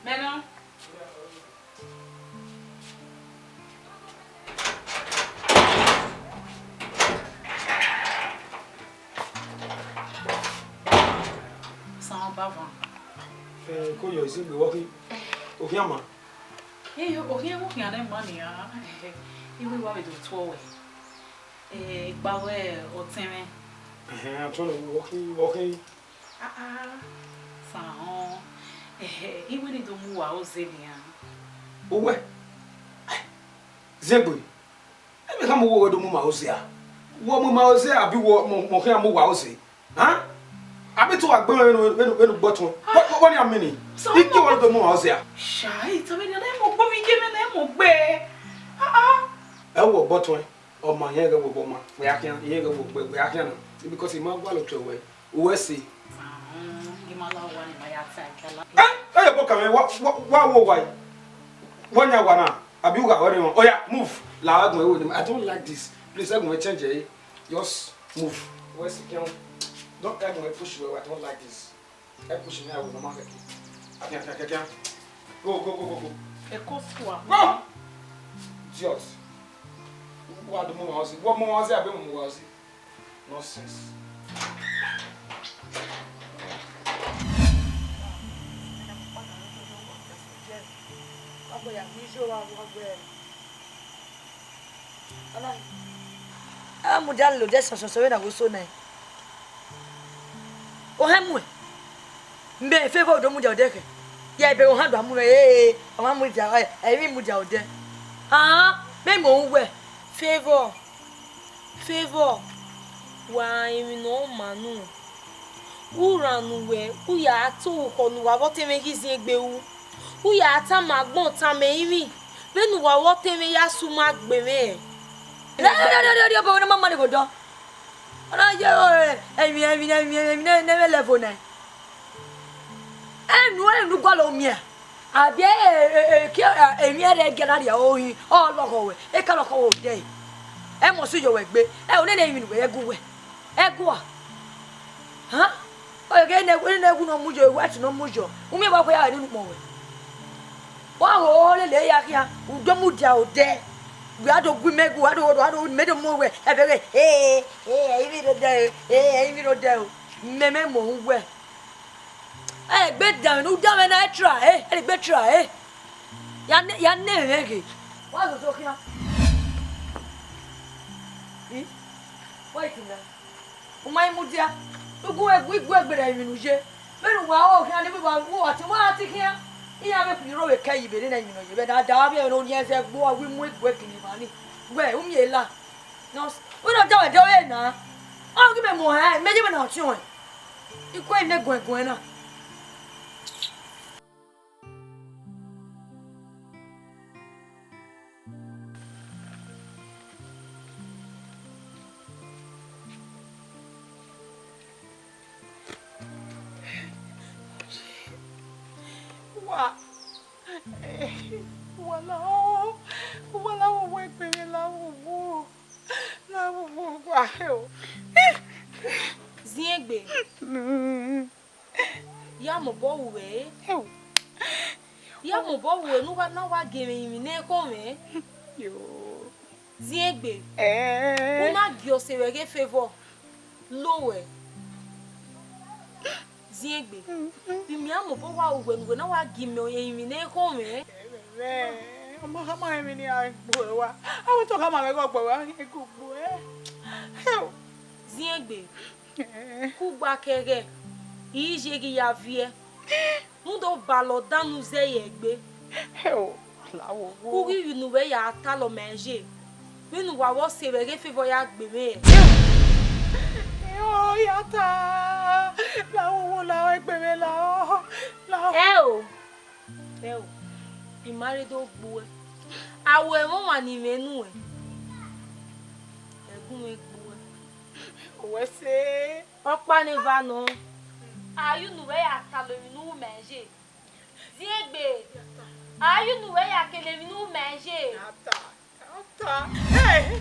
Mẹ nọ. San ọba van. Eh, ko yọ izegbe wọ khin. Okhian ma. Eh, okhian, okhian ne ma nian. Eh, iwe wa vbe do tuọ wẹ. Eh, ikpa wẹ ọtẹn mwẹ. Ẹhẹn, ọtẹn mwẹ, wọ khin, wọ khin. Ah, ah, san họn. Eh, iwe ni do mu wa oze nian. Uwẹ? Ziengbe. Emwi khama wẹ wẹ do mu ma oze a? Wẹ mu ma oze abi wẹ mu, mu khian mu wa oze? Hẹn? Abi te uwa gbe mwẹ vbene, vbene, vbene ugbọtuẹn? Wẹ, wẹ, wẹ nian mini? Ike wẹ do mu ma oze a? Shai, tama nian, na mu gbe ovbi iye mwẹ, na mu gbe. Ah, ah. Ẹ wo ugbọtuẹn, ọ ma irẹn ghẹ vbe obọ ma, wẹ ya khian, irẹn ghẹ vbe ogbe, wẹ ya khian na. Because I ma gualọ tuẹ wẹ, uwẹ sẹ. Ẹ, ẹ yẹ bọ kan mwẹ, wa, wa, wa wo wa yi. Wa yan wa na, abi u gha wẹ rre mwa. Oya, move. La ẹgun ẹre wo ni. I don't like this. Please, ẹgun ẹre change ẹre. Just move. Wẹ si khian. Don't, ẹgun ẹre push wẹ, I don't like this. Ẹ push me away, mama kẹkẹ. Afian, afian, afian, afian. Go, go, go, go, go. Ẹ kọ sua. Go! Idiot. Wa do mu wa ozi. Wa mu wa ozi, abi mu wa ozi. Nonsense. Ẹ mudia lele odẹ sọsọsọ vbene a ghe so nẹ. Ohẹn muẹn, mẹ Favour do mudia odẹ khẹ. Ya ebe ohan do a mu mwẹ, ee, ọ ma mudia, ẹ, ẹmwẹ mudia odẹ. An, mẹ mọ uwẹ. Favour, Favour, wa rẹn emwi ne ọ ma nu. U rhan ne uwẹ, u ya to orukhọ ne uwa vbe ọtẹn mwẹ ghi ziengbe ru. U ya tama agbọn tama ẹrinmwi, vbene uwa vbe ọtẹn mwẹ ya sẹ uma gbe mwẹ. Rhie, rhie, rhie, rhie, rhie, obọ ne ma ma ni ghodọ. Ọ na ye, o, emwi, emwi, emwi, emwi ne, ne mwẹ level nẹ. Enu, enu gualọ miẹn. Abi e, e, e, ke, e, emwi ẹre ẹgia na rhie aro hin, ọ lọghọ wẹ, e ka lọghọ wẹ odẹ. Ẹ must yọ wẹ gbe. Ẹ, one ne emwi ne uwẹ ya gu wẹ. Ẹ gua. Han? Ọ ghe ne, ne ẹwu ne ọ mu yọ, ẹwu ẹtin ne ọ mu yọ. U miẹn vbe ọ ya ghẹ nene ukpọn wẹ. Wa ho lele ya khian, u do mudia odẹ. Wẹ a do gu imẹ gu, a do, a do, mẹ do mu wẹ, ẹ vbe ghe, ee, ee, ẹrinmwi rre odẹ o, ee, ẹrinmwi rre odẹ o. Mẹ, mẹ mu uwẹ. Ẹ gbe danmwẹ ne u danmwẹ na, ẹ try, ẹ, ẹ gbe try, ẹ. Ya ne, ya ne mwẹ ghe. Wa zozo khian. I? Wa i tina. U ma i mudia. Ugu ẹgu igu ẹgbẹrẹ emwi ne u ye. Vbene uwa ho khian ni, vbe uwa, uwa ti, uwa ti khian. Iran vbe khuiyi ro vbe kẹ yi vbe ne emwi ne ọ ye vbe da da vbe ne ọ riẹn zẹ gbe uwa, wi mu igue kini mwa ni. Wẹ, u miẹn la. Nọ, wẹ ne ọ da wẹ de ọre na. Ọ ghi mẹ mu hẹ, mẹ ye vbe na ọtiọnrẹn. I kue ne guẹnguẹn na. Wa, wa la o, wa la o, wẹ gbe mwẹ la o, la o, wa o. Ziengbe. Ya mobọ ru wẹ. Ẹo. Ya mobọ ru wẹ ne uwa, ne uwa gie mwẹ emwi ne ekhọe mwẹ. Yo. Ziengbe. Ẹẹ. U na gie ọse ruẹ ghe Favour. Lo wẹ. Ziengbe. Mhm. Vbe imẹ a mobọ wa ru wẹ ne uwẹ ne uwa gie mwẹ emwi ne ekhọe mwẹ. Ẹẹ, ọ ma khama emwi ne a gbe ruẹ wa. A wẹ te ọ khama mwẹ ghe ọ gbe ruẹ, a ghi gu gbe ruẹ. Ẹo. Ziengbe. Kugba kẹghẹ, I ye ghi ya viẹ, rhunmwuda obalọ dan ne u zẹ ye egbe. Heo, la wo wo. U ghi vbe ne uwẹ ya talọ ma ye, vbene uwa vbe ọse ruẹ ghe Favour ya gbe mwẹ. Heo, ya ta, la wo wo, la egbe mwẹ, la o, la o. Ẹo, ẹo. I ma rre do gbe uẹ. A ru ẹmwẹ ọmwa ne I mwẹ nuẹn, ẹgun mwẹ gbe uẹ. Wẹ se. Ọkpa ne eva nọ. A ya unu wẹ ya talo emwi ne u ru mẹ ye. Ziegbe. A ya unu wẹ ya kele emwi ne u ru mẹ ye. Ata, ata. Hey!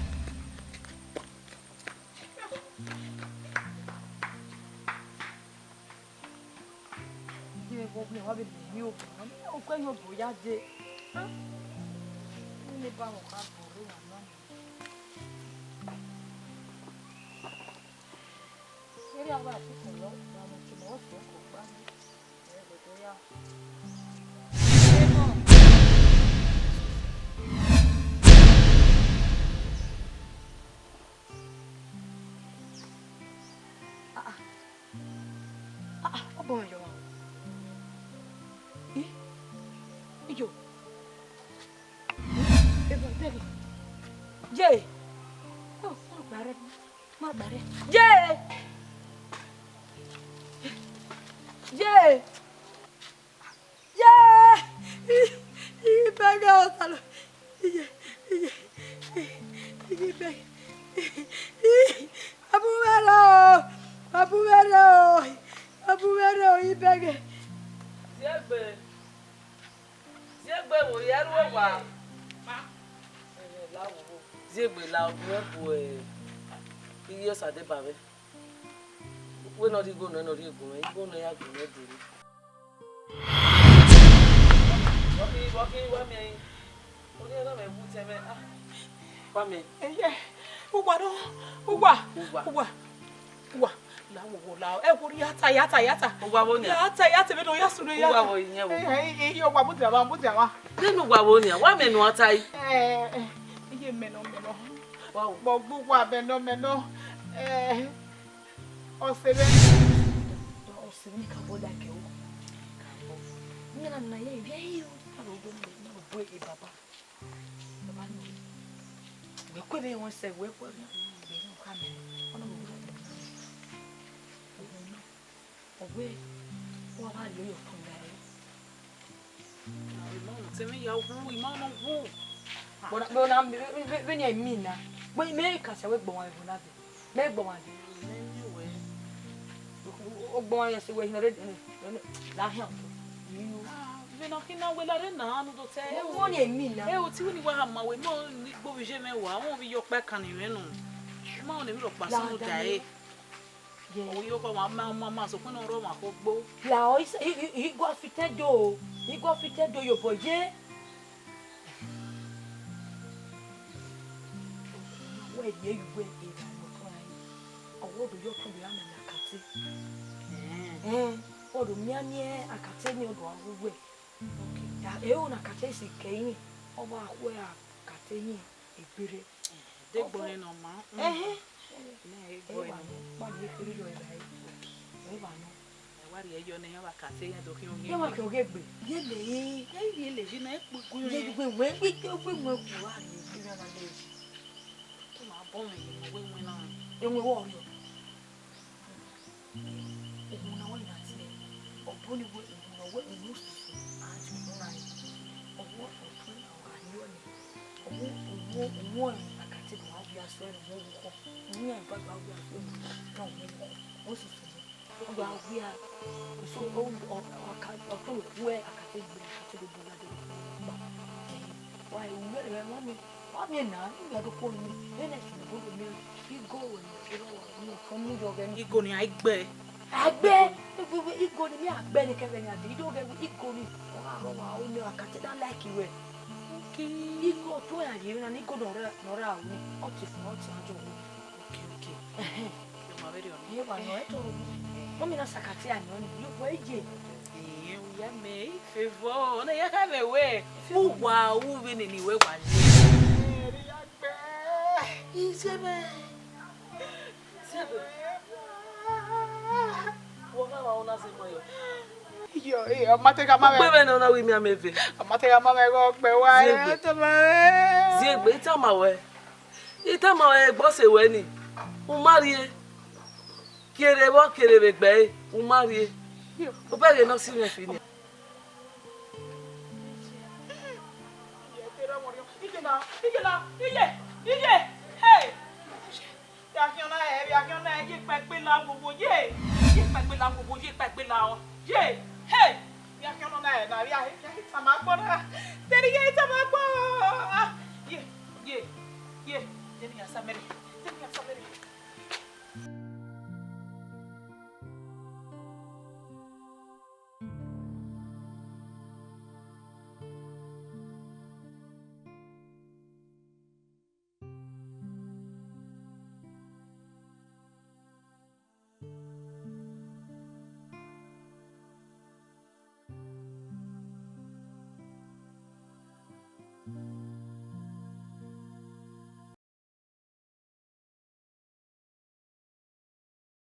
Gie vbe ọghe wa vbe lele okhuo, okhuo ẹyobọ ya dee. Nene ba mwẹ ọkpa bọ rre na nọ. Erha wa ti kọlọ, wa mu otọ ne ọ fi ọkọ gba nẹ. Ẹ, ẹgbẹdẹ ya. Ah, ah. Ah, ah, ọ bọ mwẹ yọ. Eh? Iyo. Eva, Eva. Ye. Oh, ma gba rre. Ma gba rre. Ye. Ye. Ye! Ibẹghe Osalọ. Iye, iye, iye ibẹghe. Abu mwẹ rre o, abu mwẹ rre o, abu mwẹ rre o, ibẹghe. Ziegbe, Ziegbe, vbe ọ ya rre owa? Ziegbe, la ọghe mwẹ bu iye Osadeba mwẹ. Wẹ ne ọ rhie igho nọ, ne ọ rhie igho nọ, igho nọ ya gu mwẹ dee. Vbọ khin, vbọ khin, wa miẹn ẹre. Orhiọn na mẹ wu tẹ mwẹ, ah. Wa miẹn. Ẹyẹ, uwa nọ, uwa, uwa, uwa, uwa. La wo, wo, la. Ẹ wo, ya ta, ya ta, ya ta. Uwa vbo nia? Ya ta, ya ta, vbene ọ ya sunu ya ta. Uwa vbo iyẹn vbo? Ẹ, ẹ, ẹ, uwa, mudia mwa, mudia mwa. Vbene uwa vbo nia? Wa miẹn ne ọ ta yi. Ẹ, ẹ, iye mẹ nọ, mẹ nọ. Wa wo. Gbọgbọ uwa mẹ nọ, mẹ nọ. Ẹ, ọse mwẹ. Ọse mwẹ ka bọ da kẹ o. Iran na ye, ye, ye, na ro gbe, na ro gbe e baba. Baba no. Wẹ kue vbe wọn sẹ, wẹ kue vbe wọn ka mẹ. Ọna mo gbe. Ọwẹ, wa wa yo yo kan da re. Ima ọnọ tẹ mwẹ ya wu, ima ọnọ wu. But, but na, vbene I mean na, but mẹ ka sẹ wẹ gbọmwa vbe na dẹ. Mẹ gbọmwa dẹ. Mẹ miẹn wẹ. Ogbọmwa ya sẹ wẹ hin re, la hian. Ah, vbene ọ khin na wẹ la rre na, anu do tẹ. Mẹ wẹ ọnii emi na. Ẹ, oti wẹ ni wa ha ma wẹ, mọ ni gbe ovbi iye mwẹ wa, wọn vbe ye ọkpa kan ni mwẹ nọ. Ma ọnii emwi rhọkpa sunu da ẹre. Yes. Ọ wẹ yo kọ ma, ma, ma, ma, sokpan ne ọ rre ọmwa kọ gbo. La ọ, i, i, i, igua fitẹ do, igua fitẹ do ye obọ ye. Wẹ rhie ye uwẹ erha ne ọ tọn rae, ọ wẹ ọ do ye ọtẹn ya nọ ne akate. Ẹn, ọ do mianmian akate ni, ọ do gha wu uwẹ. Ok. Ya, ẹro ne akate si kẹ irin, ọ wa khuẹ akate irin egberra. De gbọnrẹn ne ọ ma. Ẹhẹn. Nẹ, e gbọnrẹn ne ọ ma. Wa rhie kherhe yọ evbare. Ẹ wa nọ. Ẹ wa rhie yọ ne iran wa akate iran do khian ogiẹn. Iran wa khian ogiẹn gbe. Ye le yi. Ẹ ye le yi na, ẹ kpe gu iran. Ye gu iran, ẹ kpe gu iran, ẹ kpe gu iran na le. Ọ ma bọ mwẹ ye ne ọ wẹ iwẹn na. Ẹmwẹ wọ rriọ. Uhunmwu ne ọ wẹ na tie, ọ bọ ni wẹ uhunmwu ne ọ wẹ uhunmwu osusu, a tie uhunmwu na re. Ọ wẹ ọtẹn na wa rhiọ nẹ, ọ wẹ uhunmwu, uhunmwu akate ne ọ wa gu ya sẹ ne ọ wẹ orukhọ, uhunmwu iran eva gba gu ya sẹ ne ọ wẹ orukhọ, osusu nẹ. Ọ gba gu ya, so, ọ, ọ, ọ ka, ọtẹn ne ọ wẹ akate gbe, akate do bọ ladian kpa. Wa, uhunmwu ẹre mwẹ, wa miẹn na, I ya do khuọnmwi, vbene ẹse ne ọ do miẹn, igo wẹ ne ọ kere ọmwa, ne ọ tọn mu yọ vbe ẹmwẹ. Igo ni a i gbe. A gbe, igo ni a gbe ni kevbe ni a de, I do ghe igo ni, ọ gha rọ wa, ọ miẹn akate da like wẹ. Okay. Igo ọtẹn ya rhie na, igo ne ọ ra, ne ọ ra ru ni, ọ te fun, ọ te a jọ ru. Okay, okay. Ẹhẹn. Ọ ma vberriọ nẹ. Iye wa nọ, ẹ tọ ru. Mọmi na sakate a nọ ni, iye wa ye. Ẹhẹn, u ya mẹ, I favour, ọ na ya kha mẹ wẹ, u wa ru vbene ne I wẹ wa ye. Iye mẹ. Ziegbe. Wọ gha wa una zẹ ma yọ. Iyo, iyo, ọ ma te gha ma mwẹ. Gbe vbene ọ na wẹ imian mẹ ve. Ọ ma te gha ma mwẹ ghe ọkpẹ wa, Ziegbe. Ẹ tọ ma mwẹ. Ziegbe, I tama wẹ. I tama wẹ egbe ọse wẹ ni. U ma rrie. Kere vbọ kere vbe egbe ẹre, u ma rrie. Iyo. U bẹghe ne ọ si mwẹ fi nian. Iye la, iye, iye, hey! Vbe a khian na ẹ, vbe a khian na ẹ, ye ikpa egbe la wowo, ye! Ye ikpa egbe la wowo, ye ikpa egbe la ọ, ye! Hey! Vbe a khian na ẹ na, vbe a, vbe a tama agbọn na. Te ne I ya tama agbọn. Ah, ye, ye, ye, de ne I ya sa mẹ rre.